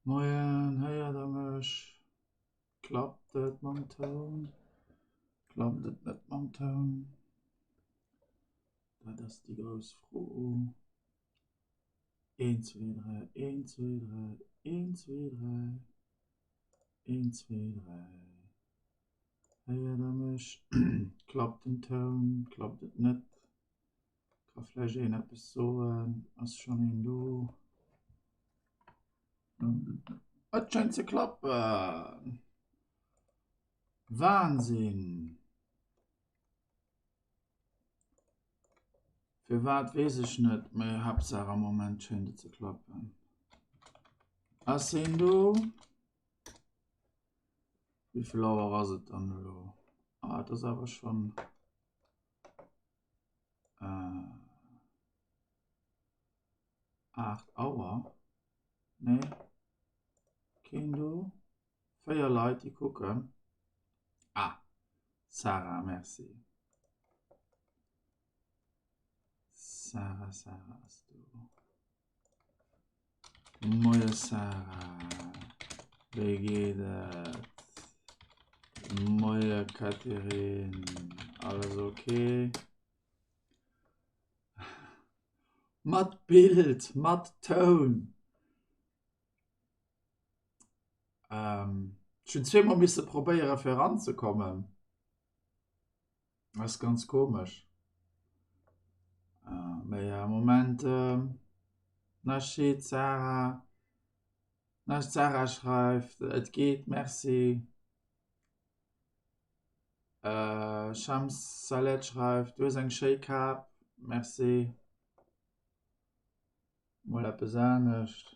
Moien, héiert der mech? Klappt et mam Toun? Klappt et net mam Toun? Dat ass déi grouss Fro. Een, zwee, dräi, een, zwee, dräi, een, zwee, dräi, een, zwee, dräi. Héiert der mech? Klappt den Toun? Klappt et net? Ka vläicht een eppes soen? Ass schonn een do? Et schéngt ze klappen! Wahnsinn! Firwat weess ech net, mee Haaptsaach am Moment schéngt et ze klappen. Ass een do? Wéi vill Auer ass et dann elo? Ah, et ass awer schonn. Äh, 8 Auer. Nee. Keen do. 4 Leit, déi kucken. Ah, Sarah, merci. Sarah, Sarah ass do. Moie Sarah, wéi geet et? Moie Catherine, alles ok? Mat Bild, mat Toun. Ähm, ech hunn zweemol misse probéiere fir eranzekommen. Ass ganz komesch. Äh, mee am Moment äh, Nasheed Sarah Nasheed Sarah schreift et geet merci. Äh, Shams Salet schreift du hues eng schéi Kap merci. Mol eppes anescht.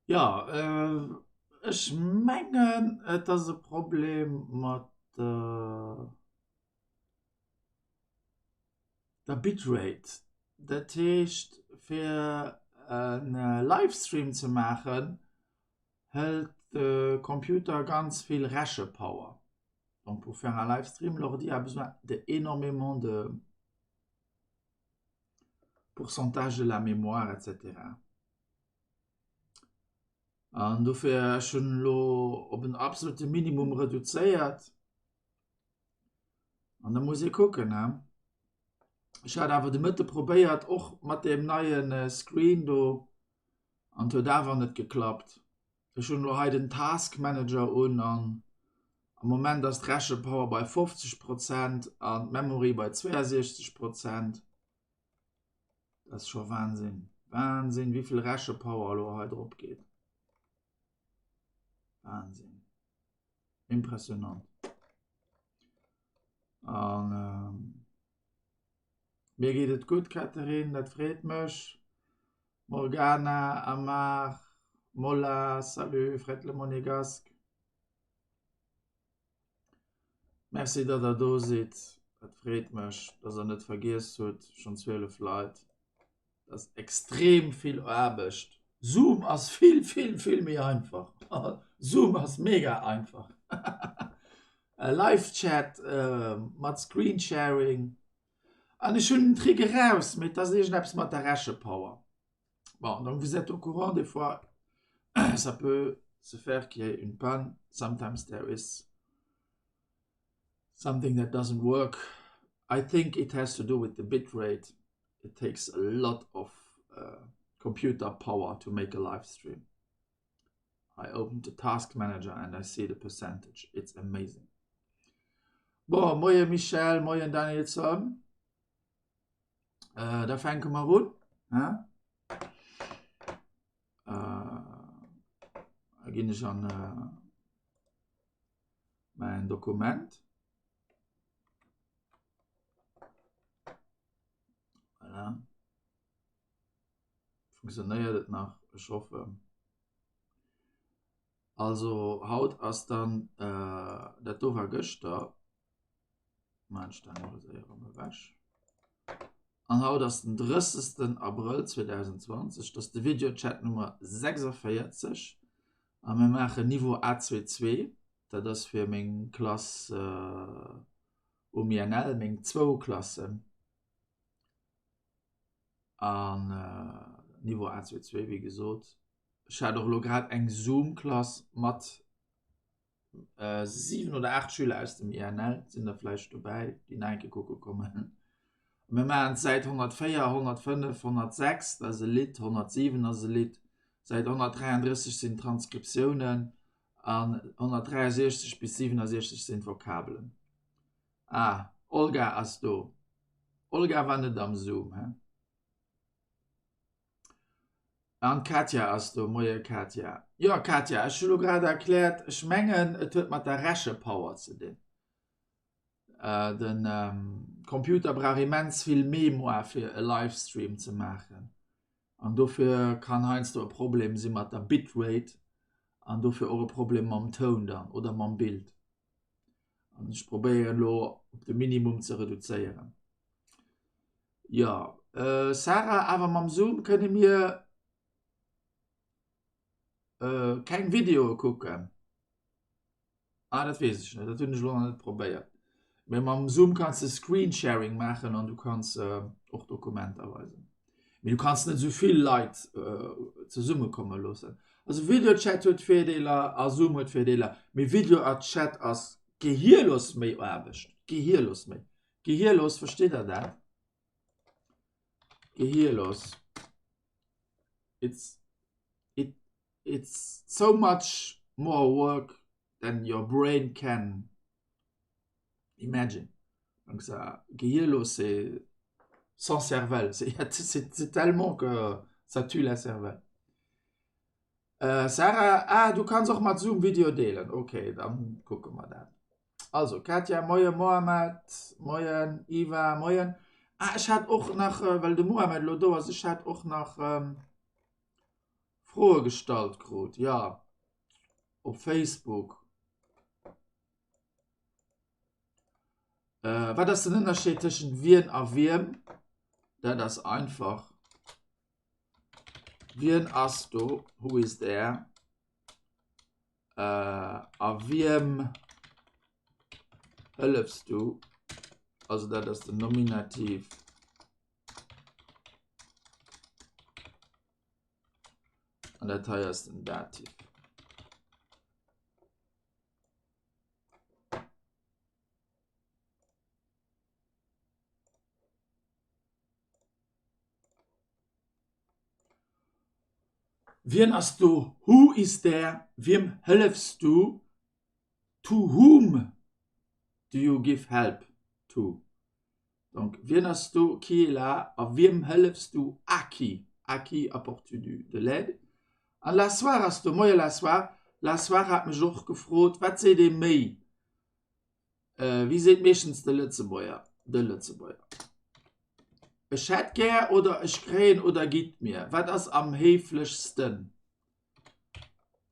Jo, ech mengen et ass e Problem mat der Bitrate. Dat heescht fir e Livestream ze maachen, hëlt de Computer ganz vill Rechepower. Donc pour faire un livestream, l'ordi a besoin de énormément de pourcentage de la mémoire etc. An dofir ech hunn elo op en absolute Minimum reduzéiert. An da muss ee kucken he. Ech hat awer de Mëtte probéiert och mat deem neien Screen do an et huet awer net geklappt. Ech hunn elo hei den Task Manager un an am Moment ass d'Rechepower bei 50 Prozent an d'Memory bei 62 Prozent. Dat ass scho Wahnsinn. Wahnsinn, wéi vill Rechepower elo hei drop geet. Wahnsinn. Impressionant. An ähm, mir geet et gutt, Catherine, dat freet mech. Morgana, Amar, Molla, salut, Fred le Monégasque. Merci, datt der do sidd. Dat freet mech, datt der net vergiess hutt, schonn 12 Leit. Dat ass extrem vill Aarbecht. Zoom ass vill, vill, vill méi einfach. Zoom ass mega einfach. Live-Chat mat Screensharing. An ech hunn den Trick eraus, mee et ass iergendeppes mat der Rechepower. Bon, donc vous êtes au courant, des fois, ça peut se faire qu'il y ait une panne. Sometimes there is something that doesn't work. I think it has to do with the bitrate. It takes a lot of uh, computer power to make a live stream. I opened the task manager and I see the percentage. It's amazing. Bon, moie Michel, moien Danielson. Äh, da fänke mer un. Hä? Äh, da ginn ech an äh, mein Dokument. Voilà. Funktionéiert et nach? Ech hoffen. Also haut ass dann äh, dat do war gëschter. Maan ech dat mol séier erëm ewech. An haut ass den 30. Abrëll 2020, dat ass de Videochat Nummer 46 a mir maachen Niveau A22, dat ass fir meng Klass äh, um INL, meng zwou Klassen. An Niveau A22, wéi gesot. Ech hat och elo grad eng Zoom-Klass mat 7 oder 8 Schüler aus dem INL, sinn der vläicht dobäi, déi nach eng Kéier kucke kommen. Mir maachen d'Säit 104, 105, 106, dat ass e Lidd, 107 ass e Lidd, Säit 133 sinn d'Transkriptiounen an 163 bis 67 sinn d'Vokabelen. Ah, Olga ass do. Olga war net am Zoom, he? An d'Katja ass do. Moie Katja. Jo Katja, ech hu lo grad erkläert, ech mengen et huet mat der Rechepower ze dinn. Den Computer brauch immens vill Mémoire fir e Livestream ze maachen. An dofir kann heiansdo e Problem si mat der Bitrate an dofir och e Problem mam Toun dann oder mam Bild. An ech probéieren elo op de Minimum ze reduzéieren. Jo, Sarah, awer mam Zoom kënne mir keng Videoe kucken. Ah, dat weess ech net, dat hunn ech elo nach net probéiert. Mee mam Zoom kanns de Screensharing maachen an du kanns och Dokumenter weisen. Mee du kanns net esou vill Leit zesumme komme loossen. Also Videochat huet Virdeeler a Zoom huet Virdeeler, mee Videochat ass gehierlos méi Aarbecht, gehierlos méi. Gehierlos, versteet der dat? Gehierlos. It's it it's so much more work than your brain can imagine. Donc ça, gehierlos, c'est sans cervelle. C'est tellement que ça tue la cervelle. Äh, Sarah, ah, du kanns och mat Zoom Video deelen. Okay, dann kucke mer dat. Also, Katja, moien, Mohamed, moien, Iva, moien. Ah, ech hat och nach, äh, well de Mohamed lo do ass, ech hat och nach ähm, Froe gestallt krut, ja, op Facebook. Äh, wat ass den Ënnerscheed tëschent wien a wiem? Dat ass einfach. Wien ass do? Who is there? Äh, a wiem hëllefs du? Also dat ass den Nominativ. An dat hei ass den Dativ. Wien ass do? Who is there? Wiem hëllefs du? To whom do you give help to? Donc, wien ass do? Qui est là? A wiem hëllefs du? À qui? À qui apportes-tu de l'aide? An la Soir ass do. Moie la Soir. La Soir hat mech och gefrot, wat seet ee méi? Wéi seet meeschtens de Lëtzebuerger? De Lëtzebuerger. Ech hätt gär oder ech kréien oder gitt mir. Wat ass am héiflechsten?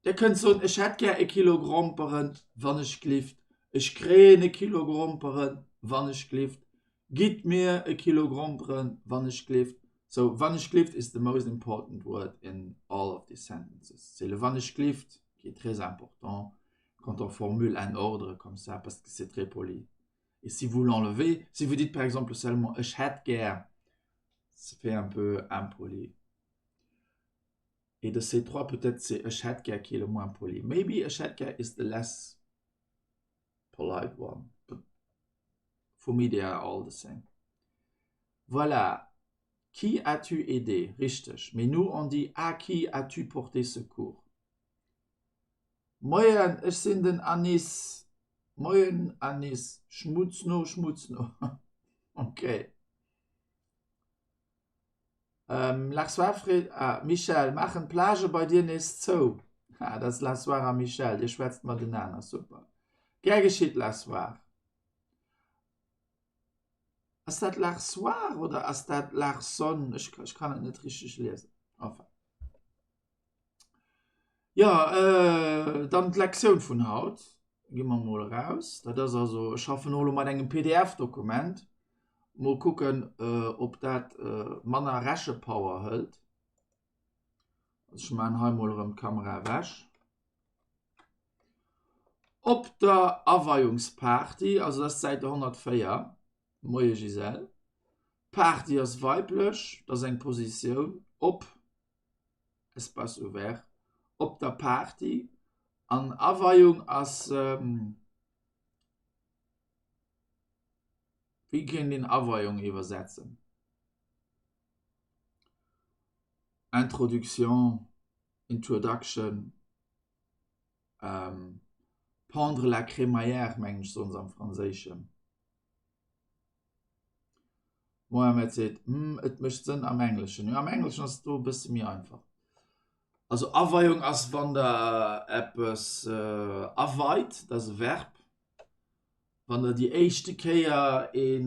Dir kënnt soen, ech hätt gär e Kilo Gromperen, wann ech glift. Ech kréien e Kilo Gromperen, wann ech glift. Gitt mir e Kilo Gromperen, wann ech glift. So, wann ech glift is the most important word in all of these sentences. C'est le wann ech glift qui est très important quand on formule un ordre comme ça, parce que c'est très poli. Et si vous l'enlevez, si vous dites par exemple seulement ech hätt gär, ça fait un peu impoli. Et de ces trois, peut-être c'est ech hätt gär qui est le moins poli. Maybe ech hätt gär is the less polite one. But for me they are all the same. Voilà. Qui as-tu aidé? Richteg. Mais nous on dit à qui as-tu porté secours? Moien, ech sinn den Anis. Moien Anis. Schmutz no, Schmutz no. Okay. Ähm, Larsoir freet, ah, Michèle, maachen d'Plagë bei dir nees zou? Ah, dat ass Larsoir a Michèle, dir schwätzt matenaner, super. Gär geschitt, Larsoir. Ass dat Larsoir oder ass dat Larson? Ech, ech kann et net richteg liesen. Enfin. Jo, dann d'Lektioun vun haut gi mer mol eraus. Dat ass also, ech schaffen och elo mat engem PDF-Dokument. Mol kucken, ob dat manner Rechepower hëlt. Also ech maachen hei mol erëm d'Kamera ewech. Op der Aweiungsparty, also dat ass d'Säit 104, Moie Gisèle. Party ass weiblech, dat ass eng Positioun op Espace ouvert, op der Party. An Aweiung ass, wéi kéint een Aweiung iwwersetzen? Introduction, Introduction, pendre la crémaillère mengen ech soen se am Franséischen. Mohamed seet, Hm, et mécht Sënn am Engleschen. Jo, am Engleschen ass et do e bësse méi einfach. Also Aweiung ass, wann der eppes aweit, dat ass e Verb. Wann der déi éischte Kéier ee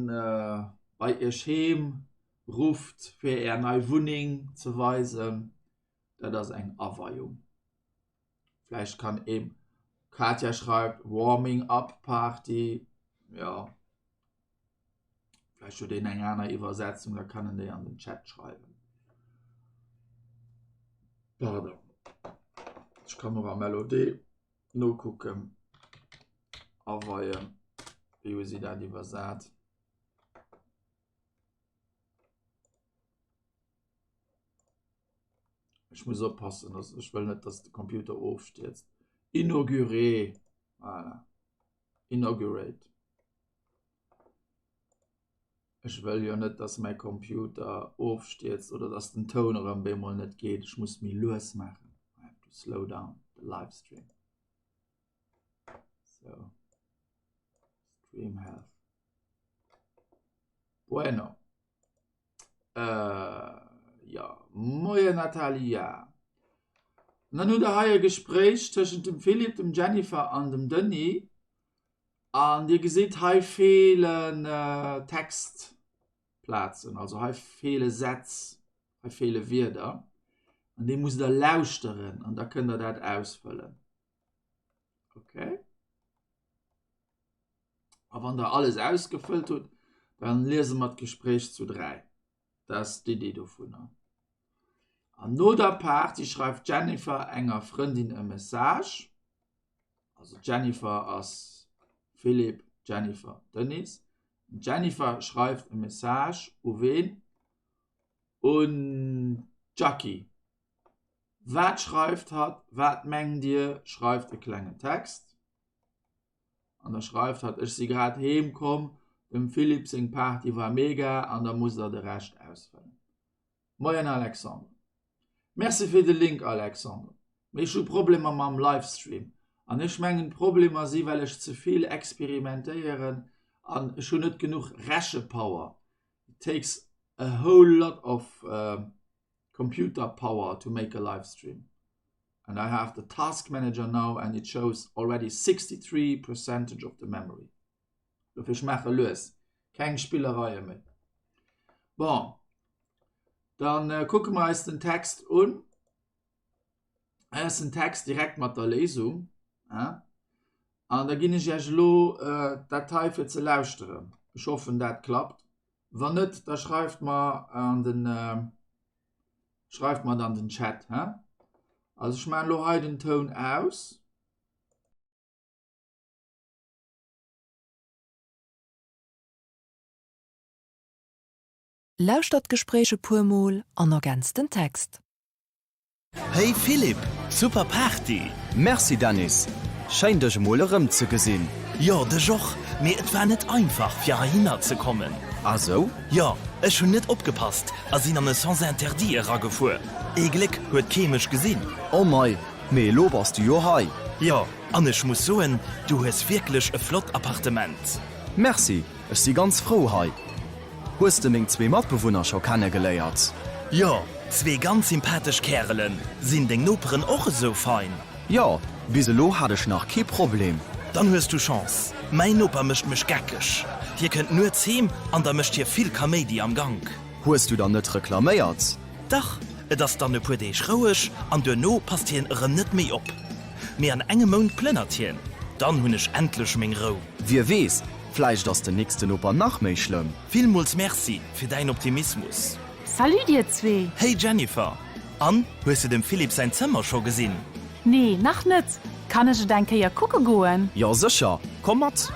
bei iech heem rufft, fir är nei Wunneng ze weisen, dat ass eng Aweiung. Vläicht kann ee, Katja schreift, Warming up Party, jo. Vläicht huet een eng aner Iwwersetzung, da kann en déi an den Chat schreiwen. Pardon. Ech kann och am LOD nokucken. Aweien, wéi hu si dat iwwersat? Ech muss oppassen, dass ech wëll net, dass de Computer ofstierzt. Inaugurer, voilà. Inaugurate. Ech wëll jo net, dass mäi Computer ofstierzt oder dass den Toun erëm bemol net geet. Ech muss méi lues maachen. I have to slow down the live stream. So. Stream health. Bueno. Äh, ja. Moien Natalia. An dann hutt der hei e Gespréich tëschent dem Philippe, dem Jennifer an dem Denis. An Dir gesitt, hei feelen Textplazen, also hei feele Sätz, hei feele Wierder. An déi musst Der lauschteren an da kënnt Der dat ausfëllen. Okay? A wann Der alles ausgefëllt hutt, dann liese mer d'Gespréich zu 3. Dat ass d'Iddi dovunner. An no der Party schreift d'Jennifer enger Frëndin e Message. Also d'Jennifer ass Philippe, Jennifer, Denise. D'Jennifer schreift e Message u ween? Un d'Jackie. Wat schreift hatt? Wat mengt Dir? Schreift e klengen Text. An da schreift hatt, Ech si grad heem komm, dem Philippe seng Party war mega. An da musst der de Rescht ausfëllen. Moien Alexandre. Merci fir de Link Alexandre. Mee ech hu Problemer mam Livestream. An ech mengen d'Problemer si well ech zevill experimentéieren an ech hu net genuch Rechepower. It takes a whole lot of computer power to make a livestream. And I have the task manager now and it shows already 63 percentage of the memory. Dofir ech maache lues. Keng Spillereie méi. Bon, dann äh, kucke mer eis den Text un. Hei ass den Text direkt mat der Léisung. Ja? An da ginn ech Iech elo äh, d'Datei fir ze lauschteren. Ech hoffen, dat klappt. Wann net, da schreift mer an den äh, schreift mer dann den Chat. Hä? Also ech maachen elo hei den Toun aus. Lauschtert d'Gespréich e puer Mol an ergänzt den Text. Hey Philippe, super Party! Merci Dennis, schéin dech emol erëm ze gesinn. Jo dech och, mee et war net einfach fir heihinner ze kommen. Ah sou? Jo, ech hunn net opgepasst a sinn an e Sens interdit eragefuer. Ee Gléck huet kee mech gesinn. Oh mei, mee elo bass du jo hei. Jo, An ech muss soen, du hues wierklech e flott Appartement. Merci, ech si ganz frou hei. Hues de meng zwee Matbewunner scho kennegeléiert? Jo, zwee ganz sympathesch Kärelen. Sinn deng Noperen och esou fein? Jo, bis elo hat ech nach kee Problem. Dann hues du Chance. Mäin Noper mécht mech geckeg. Hie kënnt nuets heem an da mécht hie vill Kaméidi am Gank. Hues du dann net reklaméiert? Dach, et ass dann e puer Deeg roueg an duerno passt hien erëm net méi op. Mee an engem Mount plënnert hien, dann hunn ech endlech meng Rou. Wie weess, vläicht ass den nächsten Noper nach méi schlëmm. Villmools Merci fir däin Optimismus. Salut dir zwee! Hey Jennifer! An, hues de dem Philippe säin Zëmmer scho gesinn? Nee, nach net. Kann ech et eng Kéier kucke goen? Jo sécher, komm mat!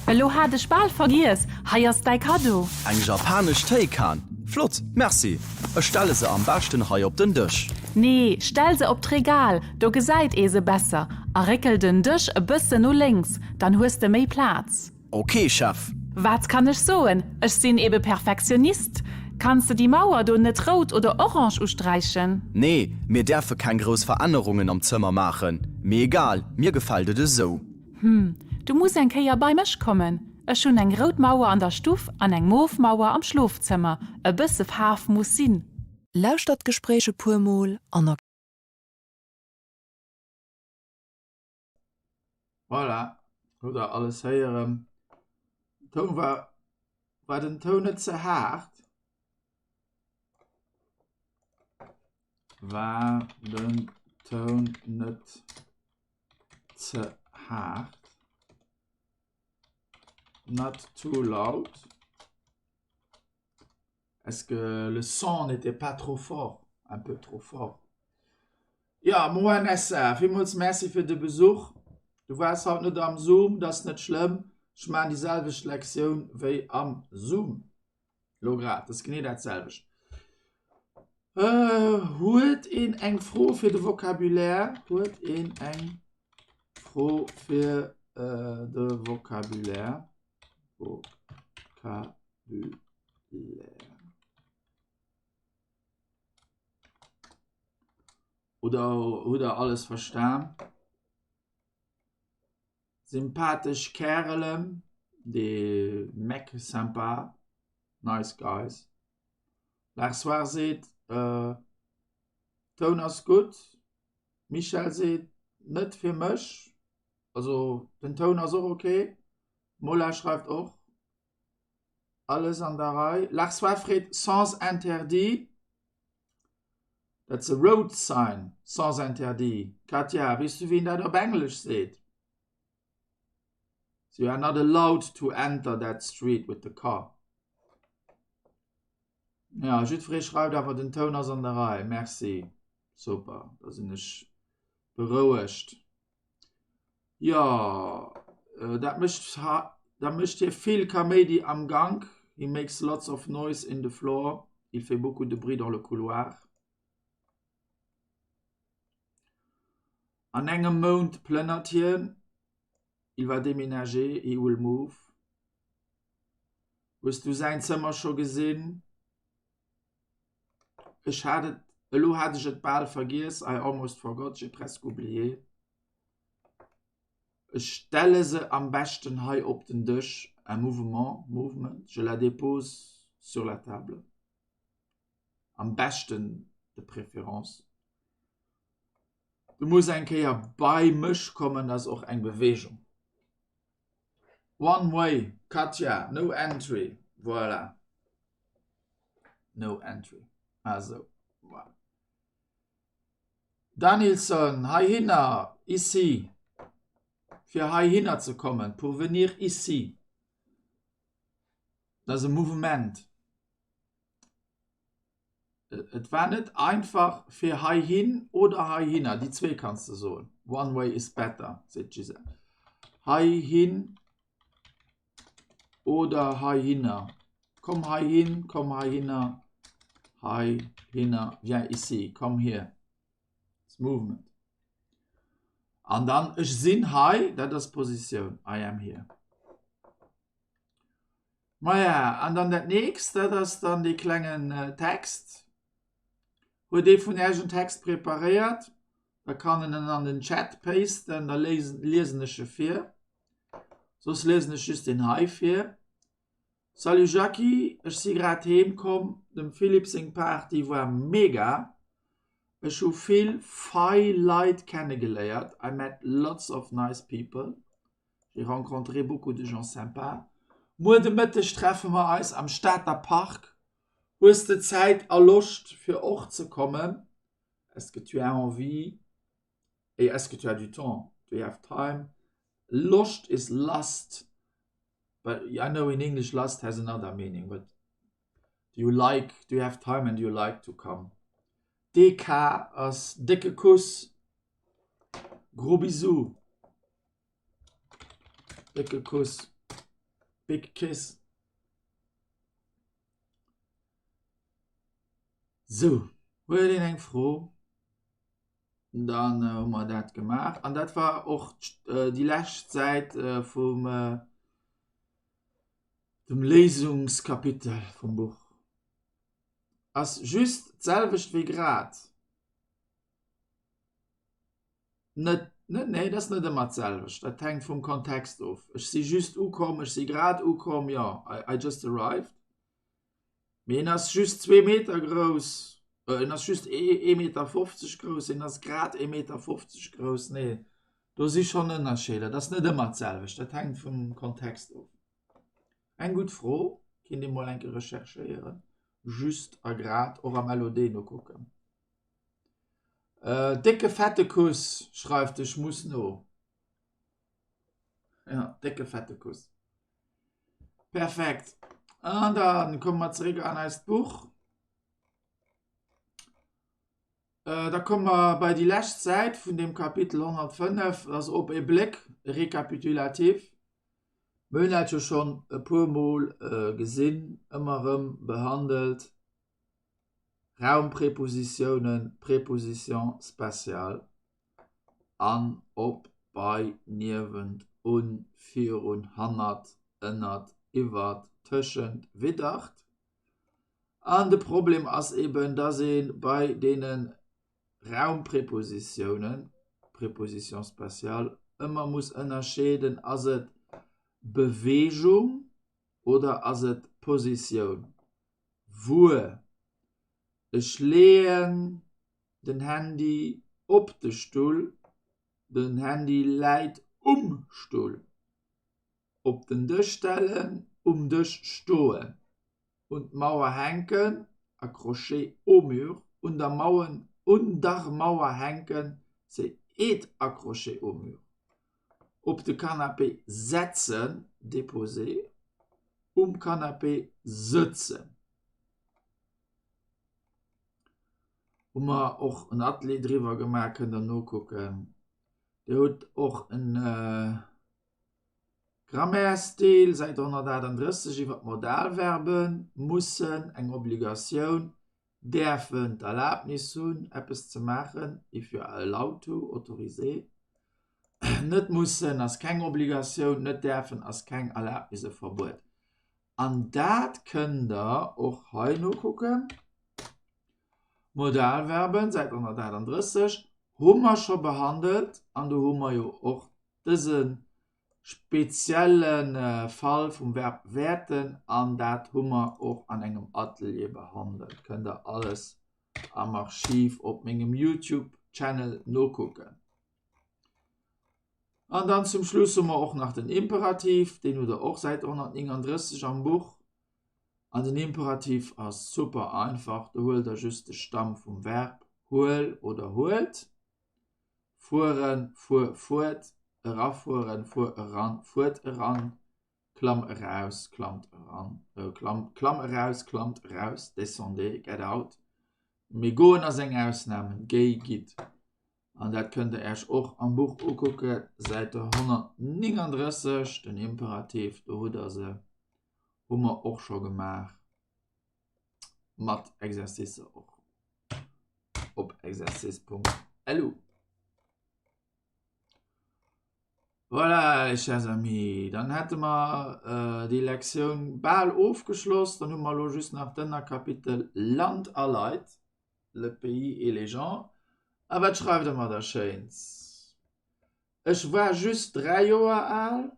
Elo hat ech bal vergiess, hei ass däi Kaddo. Eng japanesch Téikan? Flott, merci. Ech stelle se am beschten hei op den Dësch. Nee, stell se op d'Regal, do gesäit ee se besser. A réckel den Dësch e bëssen no lénks, dann hues de méi Plaz. Ok, Chef. Wat kann ech soen, ech sinn ebe Perfektionist. Kanns de déi Mauer do net rout oder orange usträichen? Nee, mir däerfe keng grouss Verännerungen am Zëmmer maachen. Mee egal, mir gefält et esou. Hm, du muss eng Kéier bei mech kommen. Ech hunn eng rout Mauer an der Stuff an eng mof Mauer am Schlofzëmmer. E bësse Faarf muss sinn. Lauschtert d'Gespréich e puer Mol an. Voilà, hutt der alles héieren. Toun war, war den Toun net ze haart? War den Toun net ze haart? Not too loud. Est-ce que le son n'était pas trop fort? Un peu trop fort. Ja, Moin Nessa, villmools Merci fir de Besuch. Du waars haut net am Zoom, dat ass net schlëmm. Ech maachen déi selwecht Lektioun wéi am Zoom. Lo grad, dat ass genee dat selwecht. Äh, huet een eng Fro fir de Vocabulaire? Huet een eng Fro fir äh, de Vocabulaire? Vocabulaire. Oder hutt der alles verstan? Sympathesch Kärelen, des mecs sympas, nice guys. Larsoir seet, äh, Toun ass gutt. Michèle seet, net fir mech. Also den Toun ass och ok. Mola schreift och, Alles an der Rei. Larsoir freet, Sens interdit? That's a road sign, sens interdit. Katja, weess du wéi een dat op Englesch seet? So you are not allowed to enter that street with the car. Ja, jiddweree schreift awer, den Toun ass an der Rei. Merci. Super, da sinn ech berouegt. Jo, dat mécht dat mécht hie vill Kaméidi am Gank, he makes lots of noise in the floor, il fait beaucoup de bruit dans le couloir. An engem Mount plënnert hien, il va déménager, he will move. Hues du säin Zëmmer scho gesinn? Ech hat et, elo hat ech et bal vergiess, I almost forgot, j'ai presque oublié. Ech stelle se am beschten hei op den Dësch, un mouvement, movement, je la dépose sur la table. Am beschten, de préférence. Du muss eng Kéier bei mech kommen, dat ass och eng Bewegung. One way, Katja, no entry, voilà. No entry. Also, voilà. Danilson, heihinner, ici. Fir heihinner ze kommen, pour venir ici. Dat ass e Mouvement. Et war net einfach fir heihin oder heihinner, déi zwee kanns de soen. One way is better, seet d'Gisèle. Heihin oder heihinner. Komm heihin, komm heihinner, heihinner, viens ici, komm hier. It's movement. An dann ech sinn hei, dat ass Positioun, I am here. Maja, an dann dat nächst, dat ass dann dee klengen Text. Huet ee vun Äech en Text preparéiert, da kann en en an den Chat pasten, da liesen ech e vir. Soss liesen ech just deen hei vir. Salut Jackie, ech si grad heem komm, dem Philippe seng Party war mega. Ech hu vill fei Leit kennegeléiert, I met lots of nice people. J'ai rencontré beaucoup de gens sympas. Muer de Mëtteg treffe mer eis am Stater Park. Hues de Zäit a Loscht fir och ze kommen? Est-ce que tu as envie et est-ce que tu as du temps? Do you have time? Loscht is lust, but I know in English lust has another meaning, but do you like, do you have time and do you like to come? DK ass décke Kuss, gros bisous. Décke Kuss. Big kiss. Sou, huet een eng Fro? Dann hu mer dat gemaach. An dat war och déi lescht Säit vum dem Léisungskapitel vum Buch. Ass just d'selwecht wéi grad. Net, net, nee, dat ass net ëmmer d'selwecht. Dat hänkt vum Kontext of. Ech si just ukomm, ech si grad ukomm, jo, I, I just arrived. Mee en ass just zwee Meter grouss, äh, en ass just ee, ee Meter 50 grouss, en ass grad ee Meter 50 grouss. Nee, do si schonn Ënnerscheeder. Dat ass net ëmmer d'selwecht, dat hänkt vum Kontext of. Eng gutt Fro, kinnt ee mol eng Kéier recherchéieren. Just a grad och am LOD nokucken. Äh, décke fette Kuss, schreift de Schmuss no. Ja, décke fette Kuss. Perfekt. An dann komme mer zeréck an eist Buch. Äh, da komme mer bei déi lescht Säit vun dem Kapitel 105, dat ass op e Bléck, Rekapitulativ. Mir hunn dat jo schonn e puer Mol äh, gesinn, ëmmer erëm behandelt. Raumprepositiounen, Prépositions spéciales, an, op, bei, niewent, un, virun, hannert, ënnert, iwwert, tëschent, widdert. An de Problem ass eben, dass ee bei deene Raumprepositiounen, Prépositions spéciales, ëmmer muss ënnerscheeden, Ass et Beweegung oder ass et Positioun? Wuer. Ech leeën den Handy op de Stull. Den Handy läit um Stull. Op den Dësch stellen, um Dësch stoen. Un d'Mauer hänken, accrocher au mur, un der Mauen, un der Mauer hänken, c'est est accroché au mur. Op de Canapé setzen, déposer, um Canapé sëtzen. Hu mer och en Atelier driwwer gemaach, kënnt der nokucken. Dir hutt och en Grammaires-Deel, Säit 138, iwwer d'Modalverben, mussen, eng Obligatioun, däerfen, d'Erlaabnis hunn, eppes ze maachen, if you are allowed to, autorisé, net mussen ass keng Obligatioun, net däerfen ass keng Erlaabnis, e Verbuet. An dat kënnt der och hei nokucken. Modalverben, Säit 138, hu mer scho behandelt an do hu mer jo och dëse spezielle Fall vum Verb wäerten an dat hu mer och an engem Atelier behandelt. Kënnt der alles am Archiv op mengem Youtube Channel nokucken. An dann zum Schluss hu mer och nach den Imperativ, deen hutt der och Säit 139 am Buch. An den Imperativ ass super einfach, do huelt der just de Stamm vum Verb huel oder huelt. Fueren, fuer, fuert, erafueren, fuer eran, fuert eran, klamm eraus, klammt eran, äh, klamm, klamm eraus, klammt eraus, descendez, get out. Mee goen ass eng Ausnam, géi, gitt. An dat kënnt der Äech och am Buch ukucken, Säite 139, den Imperativ, do hutt der se, hu mer och scho gemaach, mat Exercicer och. op exercice.lu. Voilà, les chers amis, dann hätte mer äh, déi Lektioun bal ofgeschloss. Dann hu mer lo just nach d'Ënnerkapitel Land a Leit, le pays et les gens. A wat schreift der mer da Schéins? Ech war just 3 Joer al.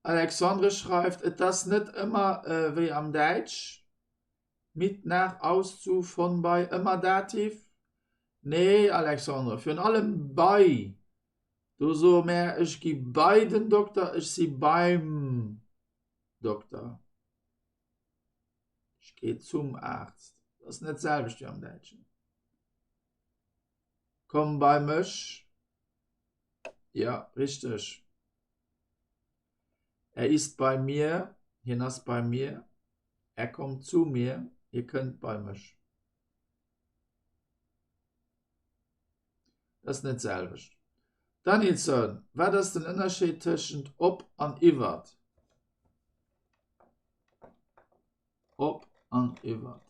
Alexandre schreift, Et ass net ëmmer wéi am Däitsch, mit, nach, aus, zu, von, bei, ëmmer Dativ. Nee, Alexandre, virun allem bei. Do soe mär, ech gi bei den Dokter, ech si beim Dokter. Ich gehe zum Arzt. Dat ass net d'selwecht wéi am Däitschen. Komm bei mech. Ja, richteg. Er ist bei mir. Hien ass bei mir. Er kommt zu mir. Hie kënnt bei mech. Dat ass net d'selwecht. Danielson, Wat ass den Ënnerscheed tëschent op an iwwert? Op an iwwert.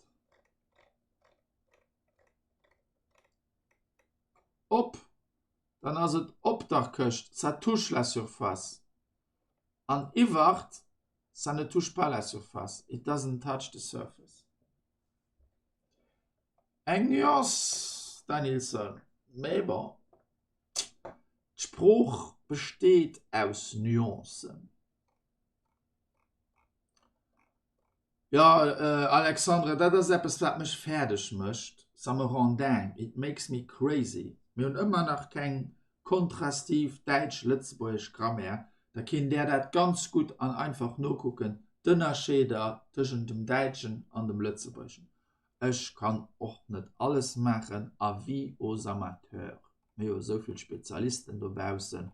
Op, dann ass et op der Këscht, ça touche la surface. An iwwert, ça ne touche pas la surface, it doesn't touch the surface. Eng Nuance, Danielson, mee bon, d'Sprooch besteet aus Nuancen. Jo, Alexandra, dat ass eppes, wat mech fäerdeg mécht, ça me rend dingue, it makes me crazy. Mir hunn ëmmer nach keng kontrastiv däitsch-lëtzebuergesch Grammaire, da kinnt där dat ganz gutt an einfach nokucken, d'Ënnerscheeder tëschent dem Däitschen an dem Lëtzebuergeschen. Ech kann och net alles maachen, avis aux amateurs, mir hu jo esou vill Spezialisten dobaussen,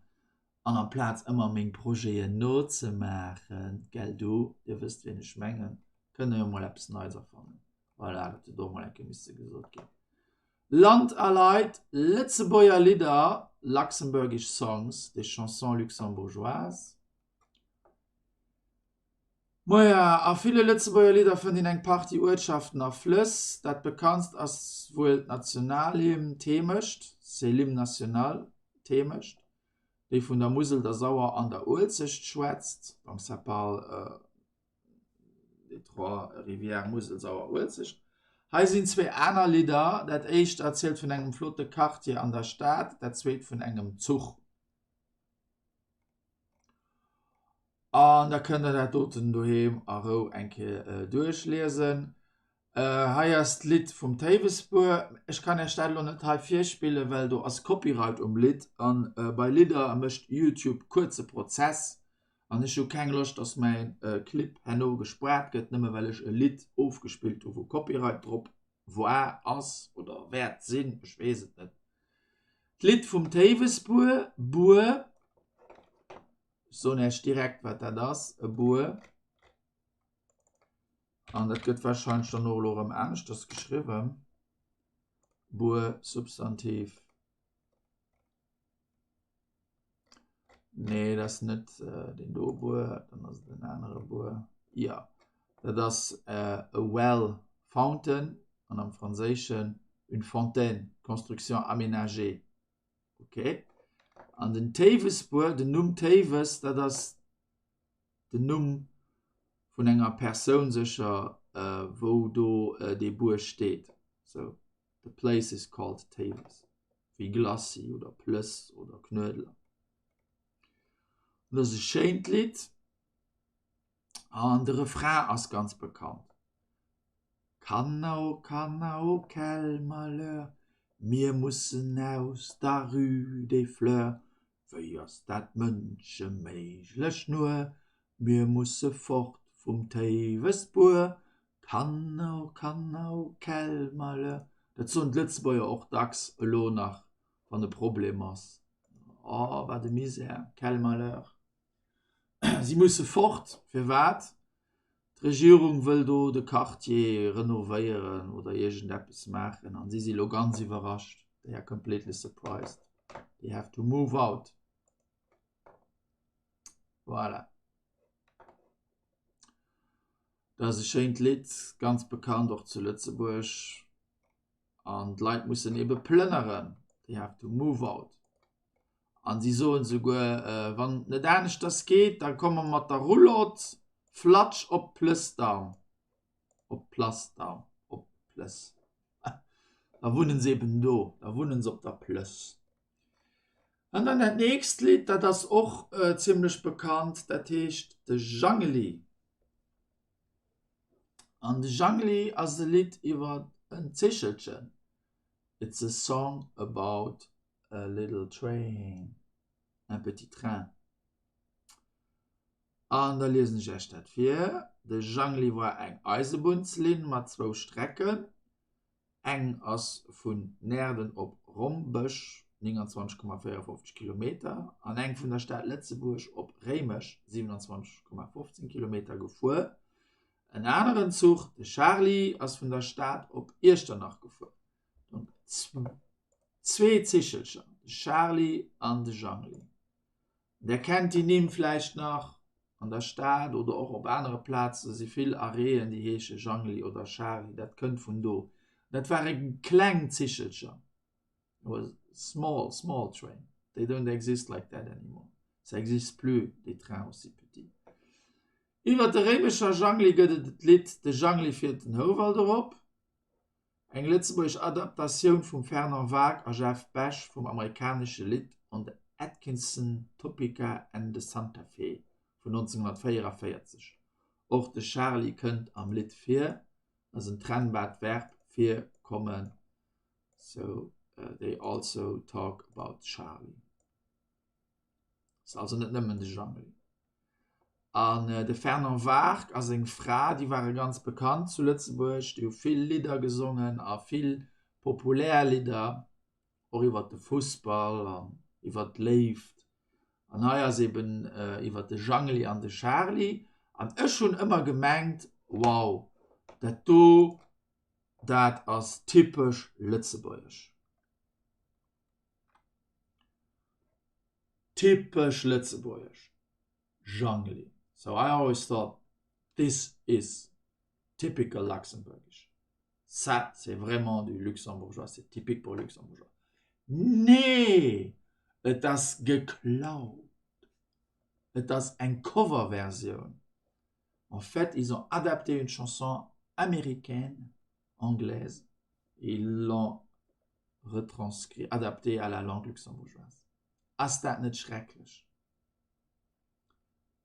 an amplaz ëmmer meng Projeten nozemaachen, gell du, dir wësst wien ech mengen, kënnt der jo mol eppes Neits erfannen. Voilà, dat huet och mol eng Kéier misse gesot ginn. Land a Leit, Lëtzebuerger Lidder, Luxembourgish Songs, des chansons luxembourgeoises. Maja, a ville Lëtzebuerger Lidder fënnt een eng Partie Uertschaften a Flëss. Dat bekanntst ass wuel d'Nationalhymn D'Heemecht, c'est l'hymne national, D'Heemecht, déi vun der Musel, der Sauer an der Uelzecht schwätzt. Donc ça parle des trois rivières Musel, Sauer, Uelzecht. Hei sinn zwee aner Lidder, dat éischt erzielt vun engem flotte Quartier an der Stad, dat zweet vun engem Zuch. An da kënnt der dat doten doheem a Rou eng Kéier duerchliesen. Hei ass d'Lidd vum Théiwesbuer. Ech kann Iech dat elo net hei virspillen, well do ass Copyright um Lidd an bei Lidder mécht YouTube kuerze Prozess an ech hu keng Loscht, dass mäin Clip herno gespaart gëtt, nëmme well ech e Lidd ofgespillt hu wou Copyright drop war, ass oder wäert sinn, ech weess et net. D'Lidd vum Théiwesbuer, Buer, ech soen Iech direkt wat dat ass, e Buer. An dat gëtt wahrscheinlech dann och elo erëm aneschters geschriwwen. Buer, Substantiv. Nee, dat ass net äh, den do Buer, dann ass et en anere Buer. Ja, dat ass äh, a well fountain an am Franséischen une fontaine, construction aménagée. Okay. An den Théiwesbuer, den Numm Théiwes, dat ass den Numm vun enger Persoun sécher, wou do dee Buer steet. So, the place is called Théiwes, wéi Glacis oder Plëss oder Knuedler. Dat ass e schéint Lidd an de Refrain ass ganz bekannt. Kanner, oh Kanner, oh quel malheur, mir mussen aus der Rue des Fleurs, Wéi ass dat mënscheméiglech nur, mir musse fort vum Théiwesbuer, Kanner, oh Kanner, oh quel malheur. Dat soen d'Lëtzebuerger och dacks elo nach, wann e Problem ass, Oh, wat e Misär, quel malheur. Si musse fort, firwat? D'Regierung wëll do de Quartier renovéieren oder iergendeppes maachen an si si lo ganz iwwerrascht, they are completely surprised, they have to move out. Voilà. Dat ass e schéint Lidd, ganz bekannt och zu Lëtzebuerg. An d'Leit mussen ebe plënneren, they have to move out. An si soen souguer, wann et net aneschters geet, da komme mer mat der Roulotte, flatsch op d'Plëssdaum, op d'Plassdaum, op d'Plëss. Da wunnen se eben do, da wunnen se op der Plëss. An dann dat nächst Lidd, dat ass och zimlech bekannt, dat heescht De Jangeli. An De Jangeli ass e Lidd iwwer en Zichelchen, It's a song about a little train, un petit train. An da liesen ech Iech dat vir, De Jangeli war eng Eisebunnslinn mat zwou Strecken. Eng ass vun Näerden op Rombësch, 29,54 Kilometer, an eng vun der Stad Lëtzebuerg op Réimech, 27,15 Kilometer, gefuer. En aneren Zuch, de Charly, ass vun der Stad op Iechternach gefuer. Donc zwee Zichelcher. De Charly an de Jangli. Der kennt déi Nimm vläicht nach, an der Stad oder och op anere Plaze si vill Arrêten, déi heesche Jangli oder Charly. Dat kënnt vun do. Dat ware kleng Zichelcher. It was small, small train. They don't exist like that anymore. Ça existe plus, des trains aussi petits. Iwwer de Réimecher Jangli gëtt et d'Lidd De Jangli fiert den Houwald erop, eng lëtzebuergesch Adaptatioun vum Fernand Waack a Jeff Besch vum amerikanesche Lidd On the Atkinson, Topeka and the Santa Fe vun 1944. Och de Charly kënnt am Lidd vir, ass en trennbart Verb fir kommen, so they also talk about Charly. Ass also net nëmmen de Jangli. An de Fernand Waark a seng Fra, déi ware ganz bekannt zu Lëtzebuerg, déi hu vill Lidder gesongen a vill populär Lidder, och iwwer de Fussball an iwwer d'Léift. An hei ass eben iwwer de Jangli an de Charly. An ech hunn ëmmer gemengt, wow, dat do, dat ass typesch lëtzebuergesch. Typesch lëtzebuergesch, Jangli. So I always thought this is typical luxembourgish. Ça c'est vraiment du luxembourgeois, c'est typique pour luxembourgeois. Nee! Et ass geklaut. Et ass eng Coverversioun. En fait, ils ont adapté une chanson américaine, anglaise, et ils l'ont retranscrit, adapté à la langue luxembourgeoise. Ass dat net schrecklech?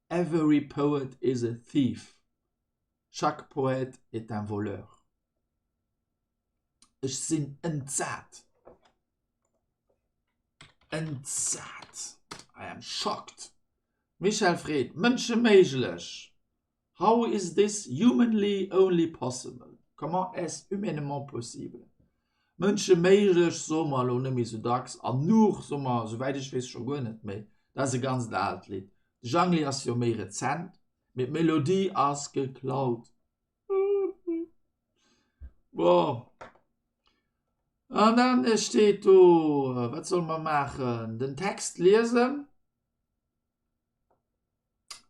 Every poet is a thief. Chaque poète est un voleur. Ech sinn entsat. Entsat. I am shocked. Michel freet, Mënscheméiglech? How is this humanly only possible? Comment est-ce humainement possible? Mënscheméiglech soe mer elo net méi sou dacks an Nuch soe mer, souwäit ech weess, scho guer net méi. Dat ass e ganzt aalt Lidd. De Jangli ass jo méi rezent, mee d'Melodie ass geklaut. Bon. An dann steet do, wat solle mer maachen? Den Text liesen.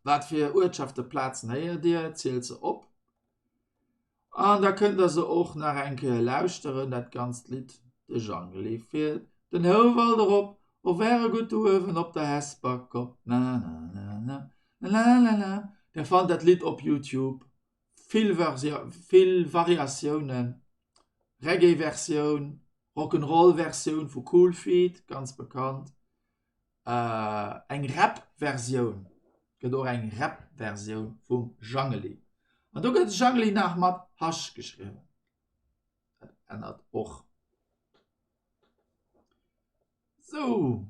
Wat fir Uertschafte Plazen héiert Dir? Zielt se op. An da kënnt der se och nach eng Kéier lauschteren, dat ganzt Lidd. De Jangeli fiert den Houwald erop, O wär e gutt do uewen op der Hesper Kopp. Na na na na na na na. Der fannt dat Lidd op Youtube. Vill vill Variatiounen, Reggae-Versioun, Rock'n'Roll-Versioun vu Cool Feet, ganz bekannt. Eng Rap-Versioun, gëtt och eng Rap-Versioun vum Jangeli. An do gëtt Jangeli nach mat h geschriwwen. Dat ännert och. Sou,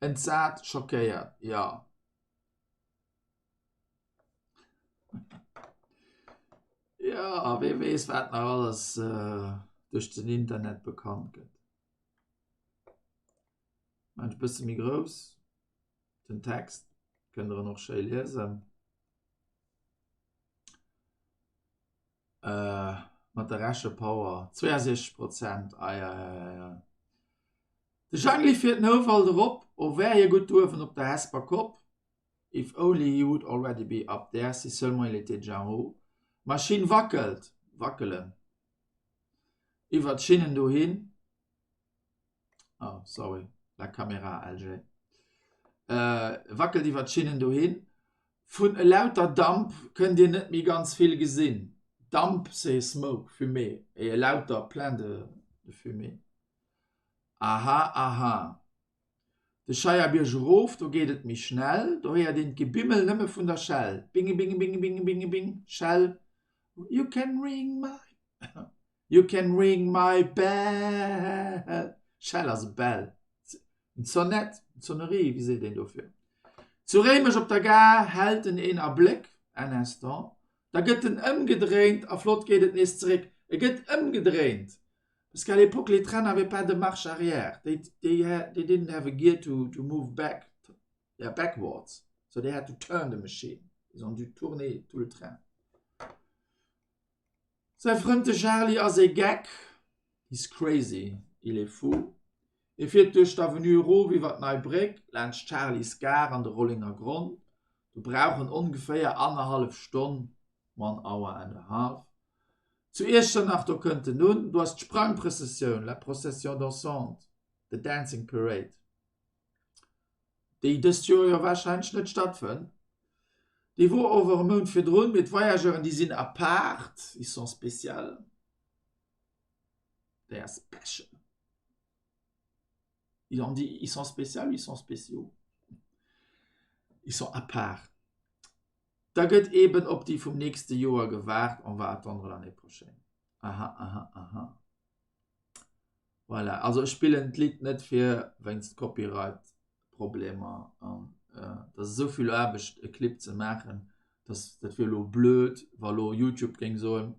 entsat, schockéiert, jo. Jo, wee weess, wat nach alles duerch den Internet bekannt gëtt. Maan ech bësse méi grouss den Text, kënnt der en och schéi liesen. Äh, mat der Rechepower 62 Prozent, ei ei ei ei ei. De Jangli fiert den Houwald erop, o wär hie gutt uewen op der Hesper Kopp, if only he would already be up there, si seulement il était déjà en haut. D'Maschinn wackelt, wackelen iwwer d'Schinnen dohin. Oh, sorry, la caméra LG. Äh, wackelt iwwer d'Schinnen dohin. Vun elauter Damp kënnt dir net méi ganz vill gesinn. Damp, c'est smoke, fumée, et elauter, plein de, de fumée. Aha, aha. De Scheierbierg erof, do geet et méi schnell, do héiert een d'Gebimmel nëmme vun der Schell. Bingebingebingebingebingebing, Schell, you can ring my. You can ring my bell. Schell ass e Bell. En Sonnett, en Sonnerie, wéi seet een dofir? Zu Réimech op der Gare hält en een Abléck, un instant, da gëtt en ëmgedréint a flott geet et nees zeréck. E gëtt ëmgedréint, parce qu'à l'époque les trains n'avaient pas de marche arrière, they, they, they didn't have a gear to, to move back, yeah, backwards, so they had to turn the machine, ils ont dû tourner tout le train. Säi Frënd de Charly ass ee Geck, he's crazy, il est fou. E fiert duerch d'Avenue erof iwwer d'Nei Bréck, laanscht d'Charly's Gare an de Rollenger Gronn. Do brauch en ongeféier annerhallef Stonn, one hour and a half. Zu Iechternach, do kënnt en un, do ass d'Sprangprëssessioun, la procession dansante, the dancing parade, déi dëst Joer jo warscheinlech net stattfënnt. Déi wor ower e Mount virdrun, mee d'Voyageuren, déi sinn apaart, ils sont spécial. They are special. Ils ont dit, ils sont spécial ou ils sont spéciaux? Ils sont à part. Da gëtt eben op déi vum nächste Joer gewaart, on va attendre l'année prochaine. Aha, aha, aha. Voilà, also ech spillen d'Lidd net fir wéinst Copyright-Problemer an et ass esou vill Aarbecht e Clip ze maachen, dass dat wier elo blöd wa lo Youtube géing soen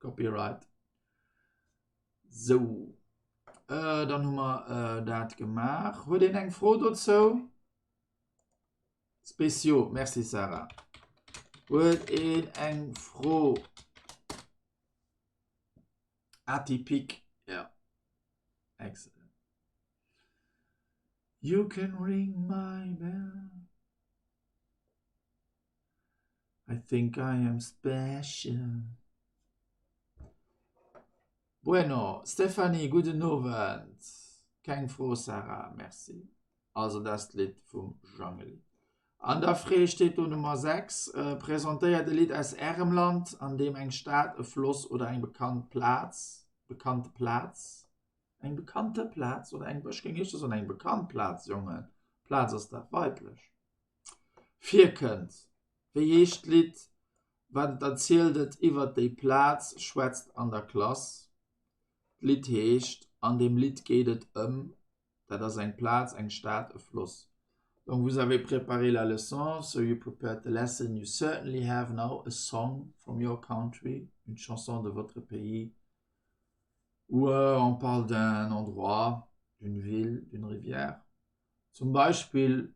Copyright. Sou, dann hu mer dat gemaach. Huet een eng Fro dozou? Spéciaux, merci Sarah. Huet een eng Fro? Atypique, ja. Excellent. You can ring my bell. I think I am special. Bueno, Stéphanie, gudden Owend. Keng Fro, Sarah, merci. Also dat ass d'Lidd vum Jangeli. An der Free steet do Nummer 6, Presentéiert e Lidd aus Ärem Land, an deem eng Stad, e Floss oder eng bekannt Plaz, bekannte Plaz, eng bekannte Plaz oder eng, ech géing éischter soen eng bekannt Plaz, Jongen, Plaz ass dat weiblech, virkënnt. Wéi heescht d'Lidd? Wat et erzielt et iwwert déi Plaz? Schwätzt an der Klass. D'Lidd heescht An deem Lidd geet et ëm. Dat ass eng Plaz, eng Stad, e Floss. Donc vous avez préparé la leçon, so you prepared the lesson, you certainly have now a song from your country, une chanson de votre pays, où on parle d'un endroit, d'une ville, d'une rivière. Zum Beispill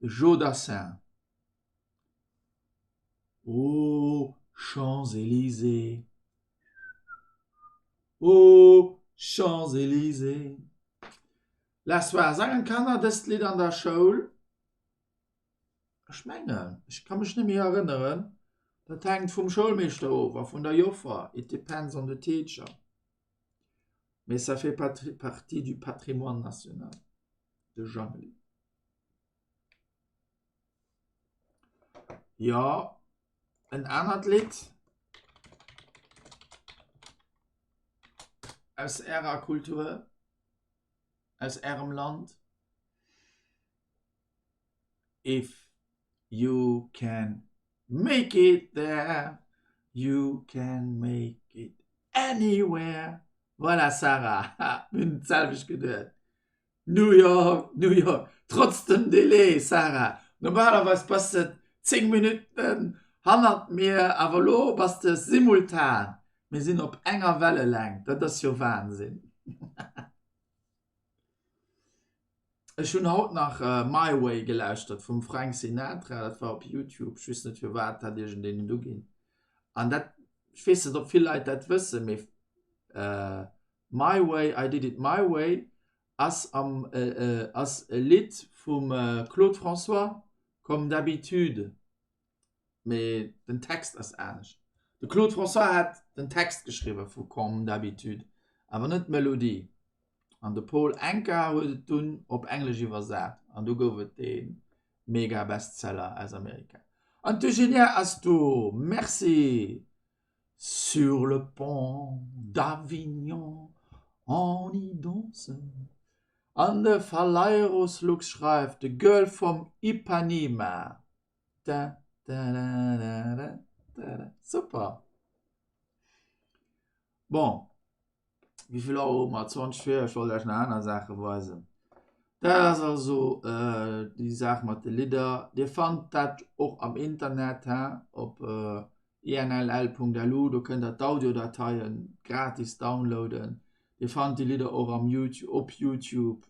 de Joe Dassin. Aux Champs-Élysées, aux Champs-Élysées. La soir sangen d'Kanner dëst Lidd an der Schoul. Ech mengen, ech ka mech net méi erënneren. Dat hänkt vum Schoulmeeschter of a vun der Joffer, it depends on the teacher. Mais ça fait partie du patrimoine national, de Jangeli. Jo, en anert Lidd aus ärer Kultur, aus ärem Land. If you can make it there, you can make it anywhere. Voilà Sarah, mir hunn d'selwecht geduet. New York, New York, trotz dem Delai, Sarah, normalerweis bass de 10 Minutten hannert mir, awer elo bass de simultan, mir sinn op enger Wellelängt, dat ass jo Wahnsinn. Ech hunn haut nach My Way gelauschtert vum Frank Sinatra, dat war op Youtube, ech weess net firwat dat iergendeen huet uginn an dat, ech weess net ob vill Leit dat wëssen, mee My Way, I Did It My Way ass am ass e Lidd vum Claude François, Comme d'habitude, mee den Text ass anescht. De Claude François hat den Text geschriwwe vu Comme d'habitude, awer net d'Melodie. An de Paul Anka huet et dunn op Englesch iwwersat an du gouf et dee mega Bestseller aus Amerika. An d'Eugenia ass do! Merci! Sur le pont d'Avignon, on y danse. An de Faleirus Lux schreift, The Girl from Ipanema. Da, da, da, da, da, da, da. Super! Bon, wéi vill Auer hu mer? 20 vir. Ech wollt Iech nach aner Saache weisen. Dat ass also déi Saach mat de Lidder. Dir fannt dat och am Internet, hein, op inll.lu. Do kënnt der d'Audiodateie gratis downloaden. Dir fannt déi Lidder och am Youtube, op Youtube.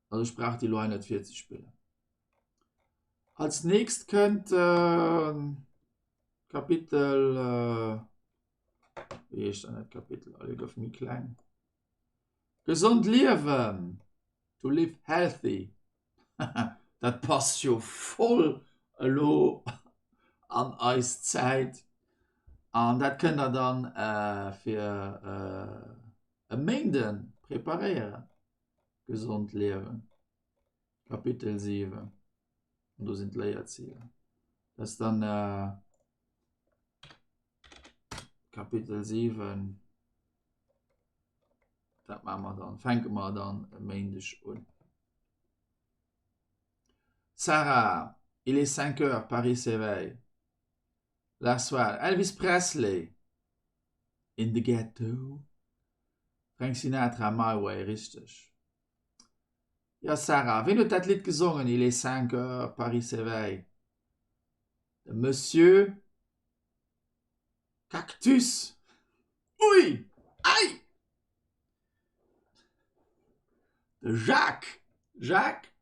Also ech brauch déi elo hei net virzespillen. Als nächst kënnt Kapitel, wéi heescht dann dat Kapitel? Allez, gouf méi kleng. Gesond liewen, to live healthy. Dat passt jo voll elo an eis Zäit. An dat kënnt der dann fir e Méinde preparéieren. Gesond liewen, Kapitel 7. An do sinn d'Léierziler. Dat ass dann Kapitel 7. Dat maache mer dann, fänke mer dann e Méindeg un. Sarah, il est 5 heures, Paris s'éveille. La soirée, Elvis Presley, In the Ghetto. Frank Sinatra, My Way, richteg. Ja Sarah, wien huet dat Lidd gesongen, Il est 5 heures, Paris s'éveille? De Monsieur Cactus! Ui! Ei! De Jacques! Jacques?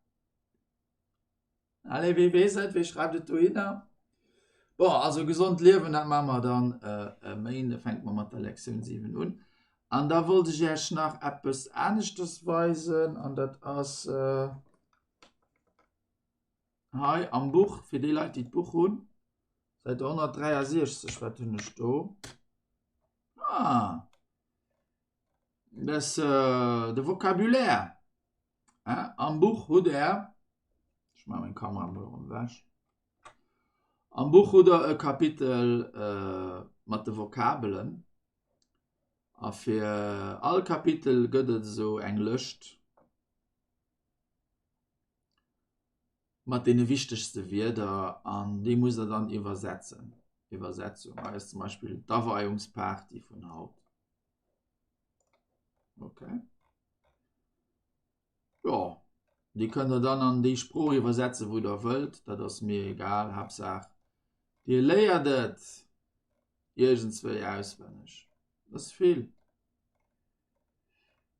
Allez, wie weess et? Wie schreift et dohinner? Bon, also gesond liewen, dat maache mer dann e Méinde, fänke mer mat der Lektioun 7 un. An da wollt ech Iech nach eppes aneschters weisen, an dat ass hei am Buch, fir déi Leit, déi d'Buch hunn, Säit 163, wat hunn ech do? Ah, das äh, de Vocabulaire. Äh, am Buch hutt der, ech maache meng Kamera mol erëm ewech. Am Buch hutt der e Kapitel äh, mat de Vokabelen. A fir all Kapitel gëtt et esou eng Lëscht. Mat deene wichtegste Wierder an déi musst der dann iwwersetzen. Iwwersetzung. Hei ass zum Beispill d'Aweiungsparty vun haut. Okay. Jo, déi kënnt der dann an déi Sprooch iwwersetzen, wou der wëllt. Dat ass mir egal. Haaptsaach, Dir léiert et iergendswéi auswenneg. Dat ass vill.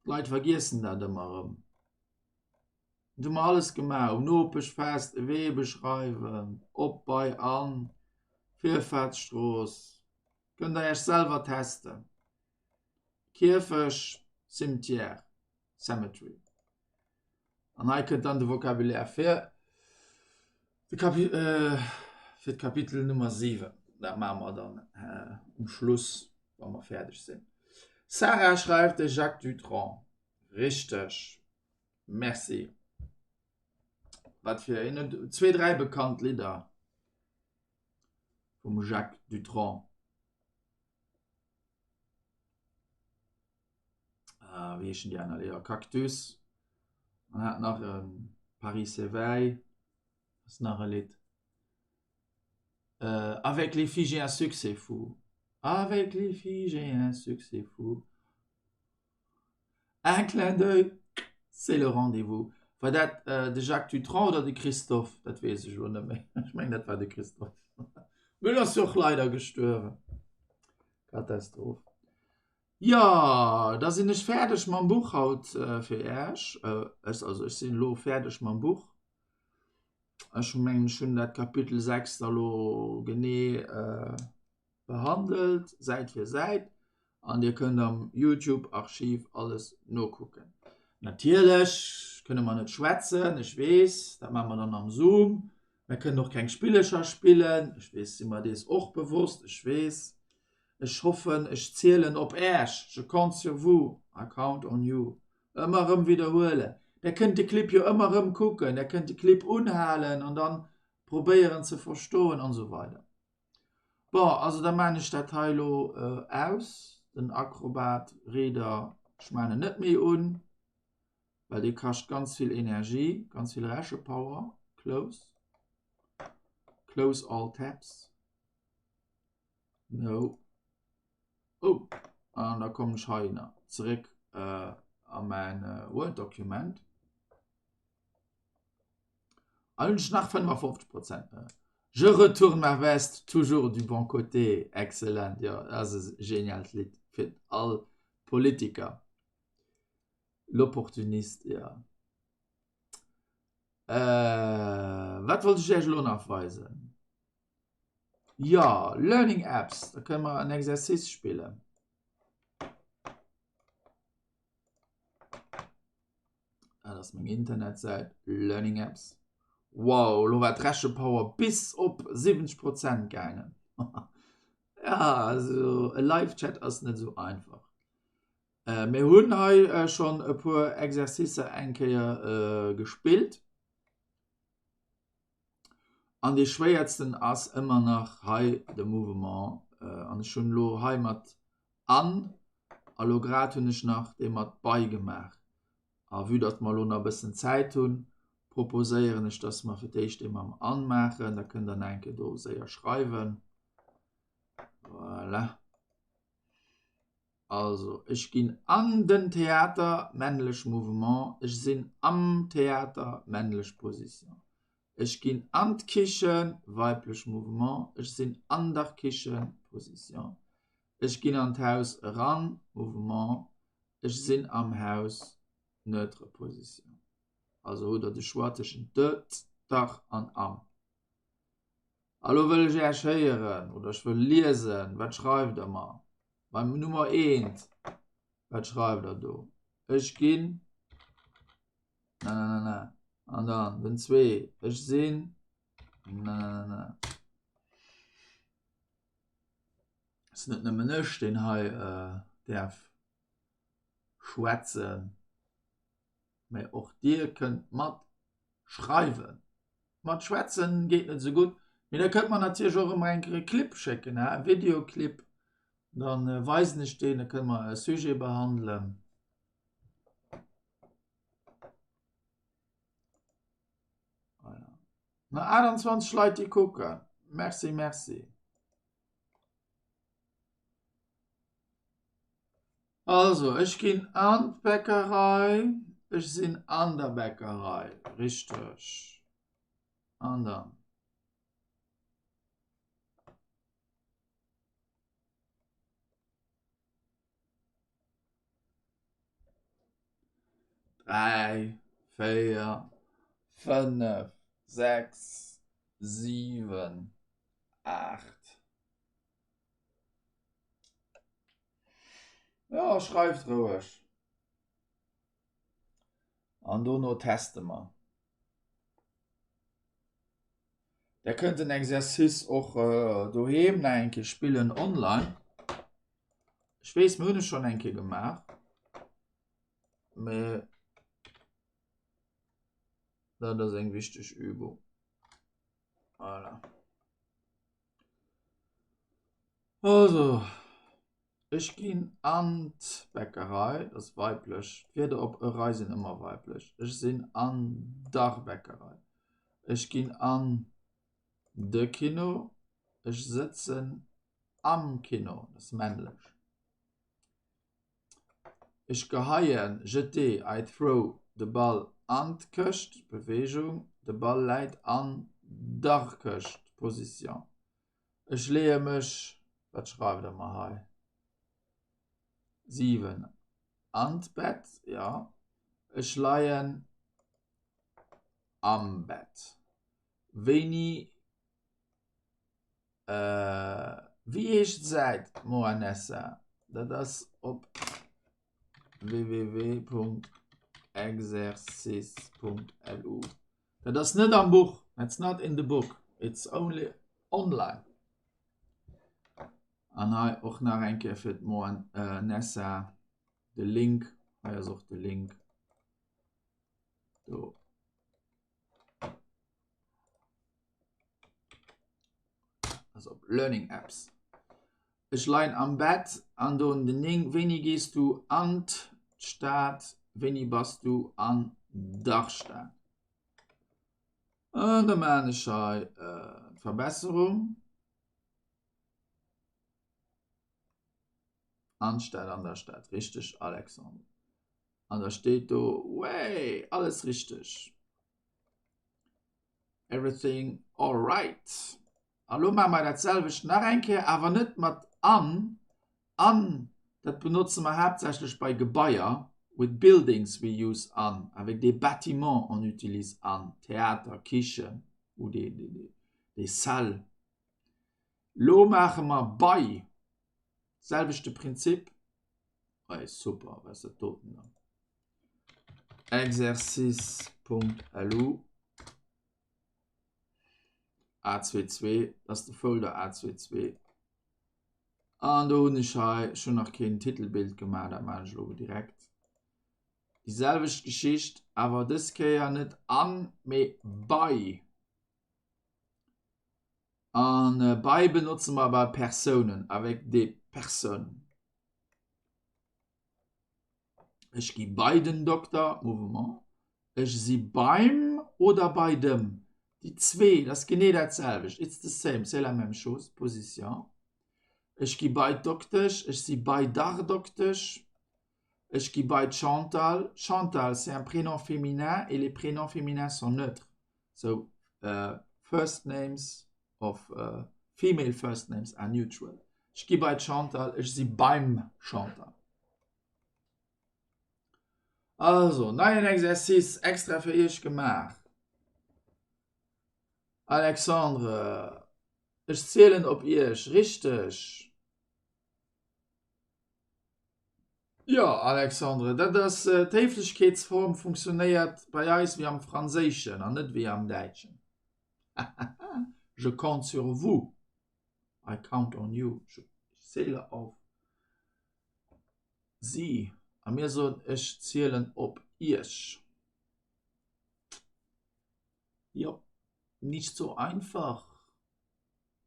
D'Leit vergiessen dat ëmmer erëm. Et hu mer alles gemaach, um Nopeschfest e Wee beschreiwen, op, bei, an, Virfaartsstrooss, kënnt der Iech selwer testen, Kierfech, Cimetière, Cemetery. An hei kënnt dann de Vocabulaire fir de Kapi fir d'Kapitel Nummer 7. Dat maache mer dann um Schluss, wa mer fäerdeg sinn. Sarah schreift de Jacques Dutronc. Richteg. Merci. Wat fir een huet zwee, dräi bekannt Lidder vum Jacques Dutronc. Äh, wéi heeschen déi aner Lidder? Cactus. An hat nach e Paris s'éveille ass nach e Lidd. Äh, Avec les filles j'ai un succès fou. Avec les filles j'ai un succès fou. Un clin d'oeil, c'est le rendez-vous. War dat de Jacques Dutronc oder de Christophe? Dat weess ech elo net méi. Ech mengen, dat war de Christophe. Mee en ass jo och leider gestuerwen. Katastroph. Jo, da sinn ech fäerdeg mam Buch haut fir Äech. Ech, also ech sinn elo fäerdeg mam Buch. Ech mengen, ech hunn dat Kapitel 6 da lo genee behandelt, Säit fir Säit, an Dir kënnt am Youtube Archiv alles nokucken. Natierlech kënne mer net schwätzen, ech weess, dat maache mer dann am Zoom. Mer kënnen och keng Spillecher spillen, ech weess, si mer dees och bewosst, ech weess. Ech hoffen, ech zielen op Äech, je compte sur vous, I count on you. Ëmmer erëm widderhuelen. Der kënnt de Clip jo ëmmer erëm kucken, der kënnt de Clip unhalen an dann probéieren ze verstoen an esou weider. Bon, also da maan ech dat hei elo aus, den Acrobat Reader, ech maan en net méi un, well dee kascht ganz vill Energie, ganz vill Rechepower. Close, close all tabs, no, oh, an da kommen ech heihinner zeréck a mäin Word-Document. An hunn ech nach 55 Prozent. Je retourne ma veste toujours du bon côté. Excellent, jo, dat ass e genialt Lidd fir all Politiker. L'opportuniste, jo. Äh, wat wollt ech Iech elo nach weisen? Jo, Learning Apps, da kënne mer en Exercice spillen. Dat ass meng Internetsäit, Learning Apps. Wow, lo war d'Rechepower bis op 70 Prozent gaangen. Ja, also e Live-Chat ass net esou einfach. Äh, mir hunn hei äh, schonn e puer Exercicer eng Kéier äh, gespillt. An dee schwéiersten ass ëmmer nach hei de Mouvement. Äh, an ech hunn elo hei mat an a lo grad hunn ech nach dee mat bei gemaach. A vue datt mer elo nach e bëssen Zäit hunn, proposéieren ech, datt mer fir d'éischt dee mam an maachen. Da kënnt der nach eng Kéier do séier schreiwen. Voilà. Also, ech ginn an den Theater, männlech Mouvement, ech sinn am Theater, männlech Position. Ech ginn an d'Kichen, weiblech Mouvement, ech sinn an der Kichen, Position. Ech ginn an d'Haus eran, Mouvement, ech sinn am Haus, neutre Position. Also hutt der de Choix tëschent de, d', der an am. A lo wëll ech Äech héieren oder ech wëll liesen, wat schreift Der mer? Beim Nummer eent, wat schreift Der do? Ech ginn nananana. An dann den zwee, ech sinn nananana. Ass net nëmmen ech, deen hei däerf schwätzen, mä och Dir kënnt mat schreiwen. Mat schwätzen geet net esou gutt, mee der kënnt mer natierlech och ëmmer eng Kéier e Clip schécken, e Videoclip, dann weisen ech deen, da kënne mer e Sujet behandelen. Voilà. Na 28 Leit déi kucken. Merci, merci. Also, ech ginn an d'Bäckerei. Ech sinn an der Bäckerei. Richteg. An dann. Dräi, véier, fënnef, sechs, siwen, 8. Ja, schreift roueg. An dono teste mer. Der kënnt den Exercice och äh, doheem nach eng Kéier spillen online. Ech weess, mir hunn e schonn eng Kéier gemaach. Mee dat ass eng wichteg Übung. Voilà. Also, ech ginn an d'Bäckerei, dat ass weiblech. D'Wierder op erei sinn ëmmer weiblech. Ech sinn an der Bäckerei. Ech ginn an de Kino. Ech sëtzen am Kino, dat ass männlech. Ech geheien, jeter, I throw, de Ball an d'Këscht, Beweegung, de Ball läit an der Këscht, Position. Ech leeë mech, wat schreift der mer hei? 7 an d'Bett, jo. Ech leien am Bett. Wéini Wéi heescht d'Säit Moanessa? Dat ass op www.exercice.lu. Dat ass net am Buch, that's not in the book, it's only online. An hei och nach eng Kéier fir d'Moanessa de Link, hei ass och de Link do. Also op Learning Apps. Ech leien am Bett an doen den Ning. Wéini gees du an d'Stad? Wéini bass du an der Stad? An da maan ech hei d'Verbesserung. An d'Stad, an der Stad. Richteg, Alexandre. An da steet do, Way, alles richteg. Everything alright. A lo maache mer dat selwecht nach eng Kéier, awer net mat an. An, dat benotze mer haaptsächlech bei Gebaier. With buildings we use an. Avec des bâtiments on utilise an. Theater, Kichen ou des, des, des salles. Lo maache mer bei. Selwechte Prinzip. Ei, super, wat ass dat doten dann? Exercice.lu A22, dat ass de Folder A22. An do hunn ech hei, ech hunn nach keen Titelbild gemaach, dat maachen ech elo direkt. Déi selwecht Geschicht, awer dës Kéier net an, mee bei. An bei benotze mer bei Persounen, avec des personnes. Ech gi bei den Dokter, Mouvement. Ech si beim oder bei dem. Déi zwee, dat ass genee dat selwecht. It's the same, c'est la même chose, Position. Ech gi bei d'Doktesch, ech si bei der Doktesch. Ech gi bei d'Chantal. Chantal, c'est un prénom féminin et les prénoms féminins sont neutres. So, first names of female first names are neutral. Ech gi bei d'Chantal, ech si beim Chantal. Also, neien Exercice extra fir iech gemaach. Alexandre, ech zielen op iech, richteg? Jo, Alexandre, dat ass d'Héiflechkeetsform funktionéiert bei eis wéi am Franséischen an net wéi am Däitschen. Je compte sur vous. I count on you. Ich zähle auf si. A mir soen ech zielen op iech. Jo, nicht so einfach.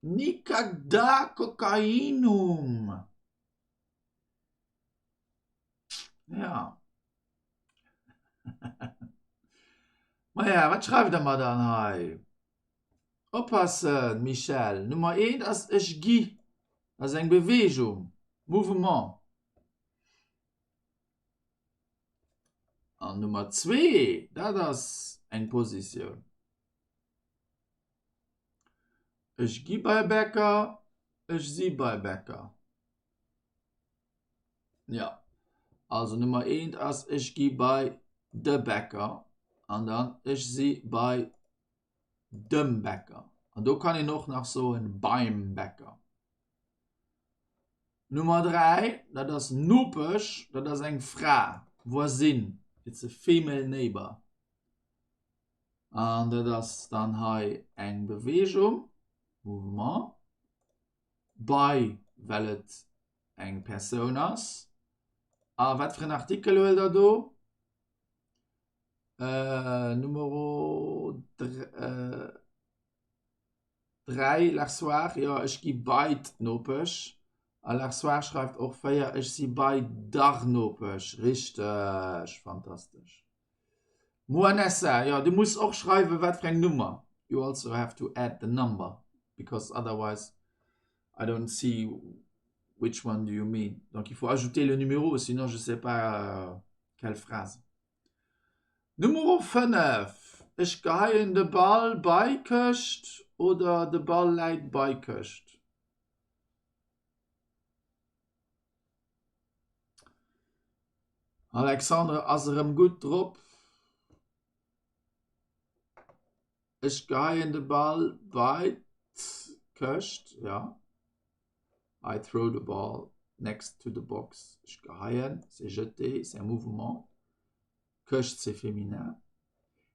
Nikagda Kokainum! Ja. Maja, wat schreift der mer dann hei? Oppassen, Michèle, Nummer eent ass ech gi, dat ass eng Beweegung, Mouvement. An Nummer zwee, dat ass eng Positioun. Ech gi bei Bäcker, ech si bei Bäcker. Jo, also Nummer eent ass ech gi bei de Bäcker an dann ech si bei dem Bäcker. An do kann een och nach soen beim Bäcker. Nummer 3, dat ass Nopesch, dat ass eng Fra, Voisine, it's a female neighbor. An dat ass dann hei eng Beweegung, Mouvement, bei, well et eng Persoun ass. A wat fir en Artikel huelt der do? Numero 3, L'arsoir, jo, ech gi bei d'Nopesch. A L'arsoir schreift och 4, ech si bei der Nopesch. Richteg, fantastesch. Moanessa, jo, du muss och schreiwen, wat fir eng Nummer. You also have to add the number, because otherwise I don't see which one do you mean. Donc il faut ajouter le numéro, sinon je sais pas quelle phrase. Numero 5, Ech geheien de Ball bei Këscht oder de Ball läit bei Këscht. Alexandre ass erëm gutt drop. Ech geheien de Ball bei d'Këscht, ja. I throw the ball next to the box. Ech geheien, c'est jeter, c'est un mouvement. Këscht, c'est féminin.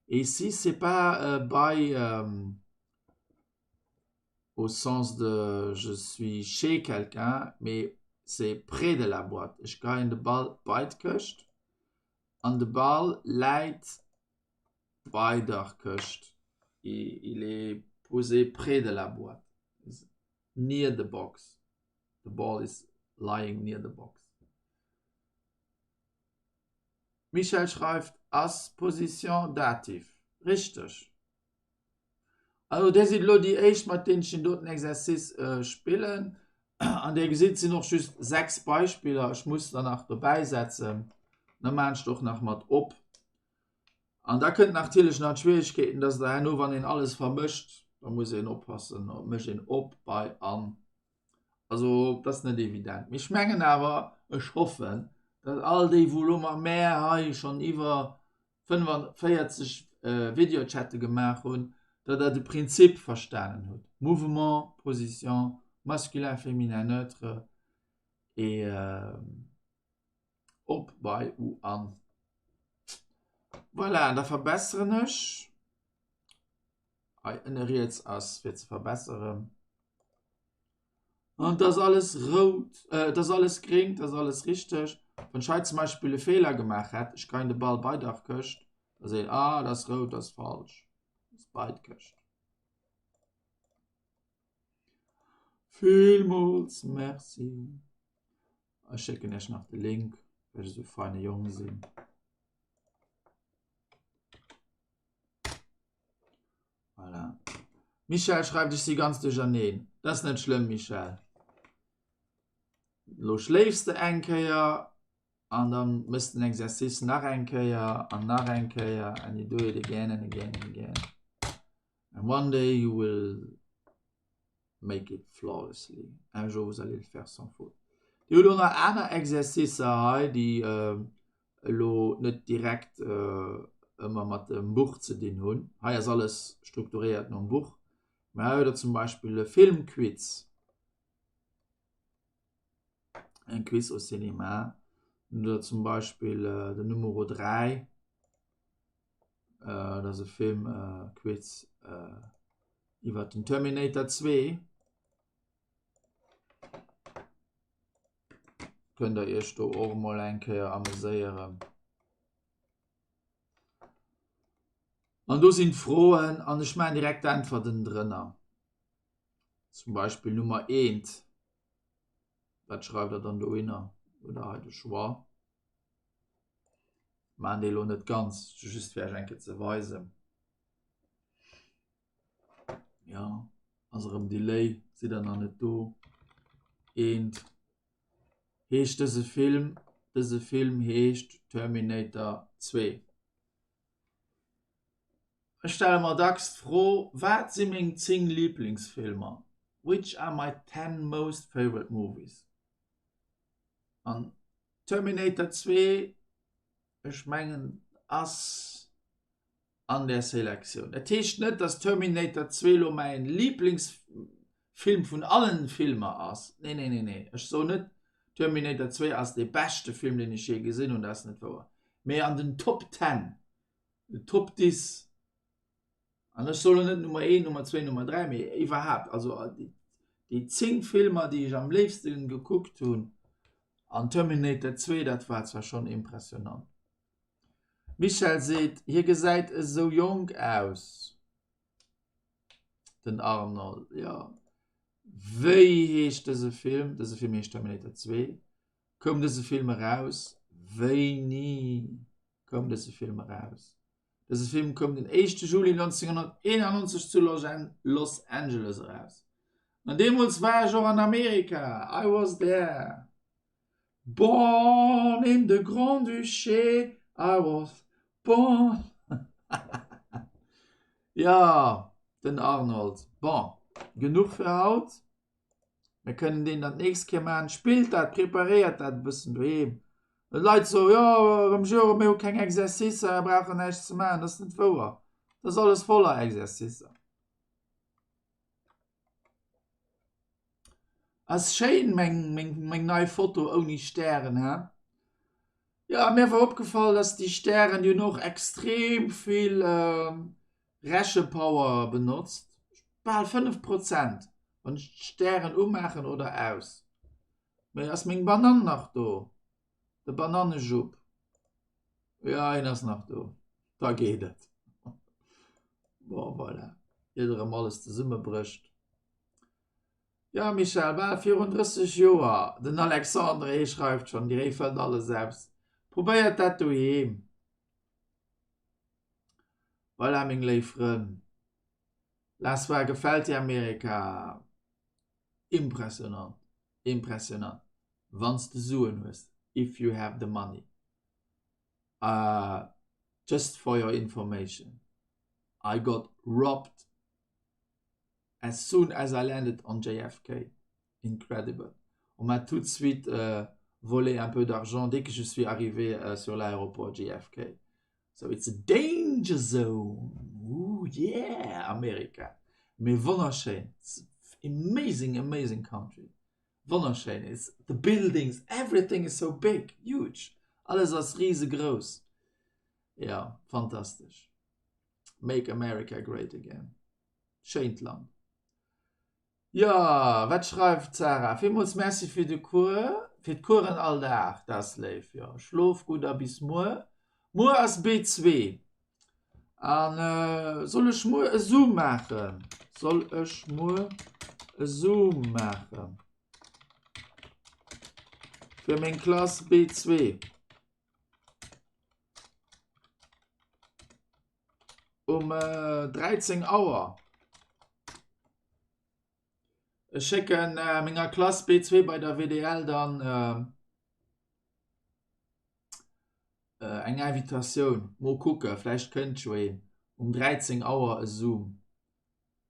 Et si c'est pas euh, bei euh, au sens de je suis chez quelqu'un, mais c'est près de la boîte. Ech geheien de Ball bei d'Këscht an de Ball läit bei der Këscht. Il est posé près de la boîte. Near the box. The ball is lying near the box. Michèle schreift, ass Position Dativ. Richteg. Also dir sidd elo déi éischt mat deenen ech deen doten Exercice spillen. An dir gesitt, et sinn och just 6 Beispiller. Ech muss der nach dobäi setzen. Da maachen ech der och nach mat op. An da kënnt natierlech nach d'Schwieregkeeten, dass der herno, wann een alles vermëscht, da muss een oppassen, mécht een op, bei, an. Also dat ass net evident. Mee ech mengen awer, ech hoffen, datt all déi, wou elo mat mär hei schonn iwwer 45 Videochatte gemaach hunn, datt der de Prinzip verstanen hutt, Mouvement, Position, masculin, féminin, neutre et. Op, bei, u, an. Voilà, da verbesseren ech. Hei ënne riets ass fir ze verbesseren. An dat ass alles rout, äh, dat ass alles gréng, dat ass alles richteg. Wann ech hei zum Beispill e Feeler gemaach hätt, ech geien de Ball bei der Këscht, da seet ah, dat ass rout, dat ass falsch. Dat ass bei d'Këscht. Villmools Merci. Ech schécken Iech nach de Link, well ech esou feine Jong sinn. Voilà. Michel schreift, ech si ganz duercherneen. Dat ass net schlëmm, Michel. Lo schléifs de eng Kéier an dann mëss den Exercice nach eng Kéier an nach eng Kéier and you do it again and again and again. And one day you will make it flawlessly. Un jour vous allez le faire sans faute. Dir hutt och nach aner Exercicer hei, déi elo net direkt ëmmer mat dem Buch ze dinn hunn. Hei ass alles strukturéiert nom Buch. Mä hei hutt der zum Beispill e Filmquiz. En Quiz au cinéma. Dann hutt der zum Beispill den Numero 3. Dat ass e Filmquiz iwwer den Terminator 2. Kënnt der iech do och mol eng Kéier ameséieren. An do sinn d'Froen an ech maachen direkt d'Äntwerten drënner. Zum Beispill Nummer eent, wat schreift der dann dohinner? Oder hei de Choix. Maachen déi elo net ganz, just fir iech eng Kéier ze weisen. Ja, ass erëm Delay, sidd der nach net do. Eent heescht dëse Film, dëse Film heescht Terminator 2. Ech stelle mer dacks d'Fro, wat si meng 10 Liblingsfilmer? Which are my 10 most favorite movies? An Terminator 2, ech mengen, ass an der Selektioun. Dat heescht net, dass Terminator 2 lo mäin Liblingsfilm vun allen Filmer ass. Nee, nee, nee, nee. Ech soen net, Terminator 2 ass dee beschte Film, deen ech jee gesinn hunn, dat ass net wouer. Mee an den Top Ten, Top 10, an ech soen lo net Nummer 1, Nummer 2, Nummer 3, mee iwwerhaapt, also déi 10 Filmer, déi ech am léifsten gekuckt hunn, an Terminator 2, dat war zwar schonn impressionant. Michèle seet, hie gesäit esou jonk aus. Den Arnold, jo. Wéi heescht dëse Film? Dëse Film heescht Terminator 2. Koum dëse Film eraus? Wéini koum dëse Film eraus? Dëse Film koum den éischte Juli 1991 zu Los Angeles eraus. An deemools war ech och an Amerika, I was there. Born in the Grand-Duché, I was born. Jo, den Arnold. Bon, genuch fir haut. Mir kënnen deen dann d'nächst Kéier maachen. Spillt dat, preparéiert dat e bëssen doheem. Leit soen, jo, beim Jure, mir hu keng Exercicer, mir brauchen näischt ze maachen. Dat ass net wouer. Dat ass alles voller Exercicer. Ass schéin meng meng meng nei Foto ouni Stären he? Jo mir war opgefall dass déi Stären déi hunn och extrem vill Rechepower benotzt, bal 5 Prozent wann ech d'Stären umaachen oder aus. Mee ass meng Banann nach do? De Banannejupp? Jo hien ass nach do, da geet et. Bon voilà, iert erëm alles zesummebrécht. Jo Michèle, bal virun 30 Joer, den Alexandre hee schreift schonn, hie fënnt alles aus. Probéiert dat doheem. Voilà meng léif Frënn, la soir gefält dir Amerika? Impressionant, impressionant, wann s de Suen hues, if you have the money. Just for your information, I got robbed as soon as I landed on JFK. Incredible. On m'a tout de suite euh, volé un peu d'argent dès que je suis arrivé euh, sur l'aéroport JFK. So it's a danger zone. Ooh, yeah, Amerika. Mee wonnerschéin. It's amazing, amazing country. Wonnerschéin. It's the buildings, everything is so big, huge. Alles ass riesegrouss. Ja, fantastesch. Make America Great Again. Schéint Land. Jo, wat schreift d'Sarah? Villmools Merci fir de Cours, fir d'Coursen all Dag. Dat ass léif, jo. Schlof gutt a bis muer. Muer ass B2. An soll ech muer e Zoom maachen? Soll ech muer e Zoom maachen? Fir meng Klass B2. Um 13 Auer. Ech schécken menger Klass B2 bei der WDL dann eng Invitatioun. Mol kucke, vläicht kënnt jo een. Um 13 Auer e Zoom.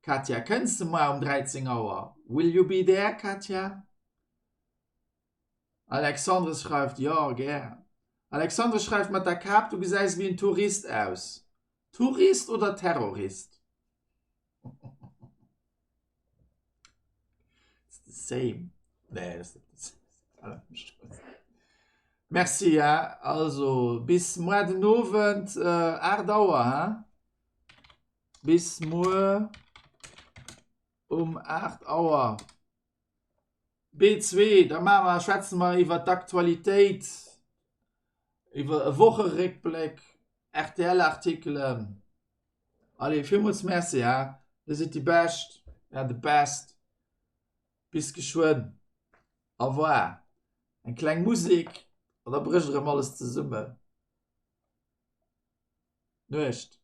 Katja, kënns de moar um 13 Auer? Will you be there, Katja? Alexandre schreift, Jo, gär. Alexandre schreift, Mat der Kap, du gesäis wéi en Tourist aus. Tourist oder Terrorist? It's the same. Nee, das ist net the same. Merci, ja. Also, bis muer den Owend, äh, 8 Auer, hä? Bis muer um 8 Auer. B2, da maache mer, schwätze mer iwwer d'Aktualitéit, iwwer e Wocheréckbléck, RTL-Artikelen. Allez, villmools Merci, ha. Dir sidd déi Bescht, ja, the best. Bis geschwënn. Au revoir. Eng kleng Musek an da brécht erëm alles zesummen. Nuecht.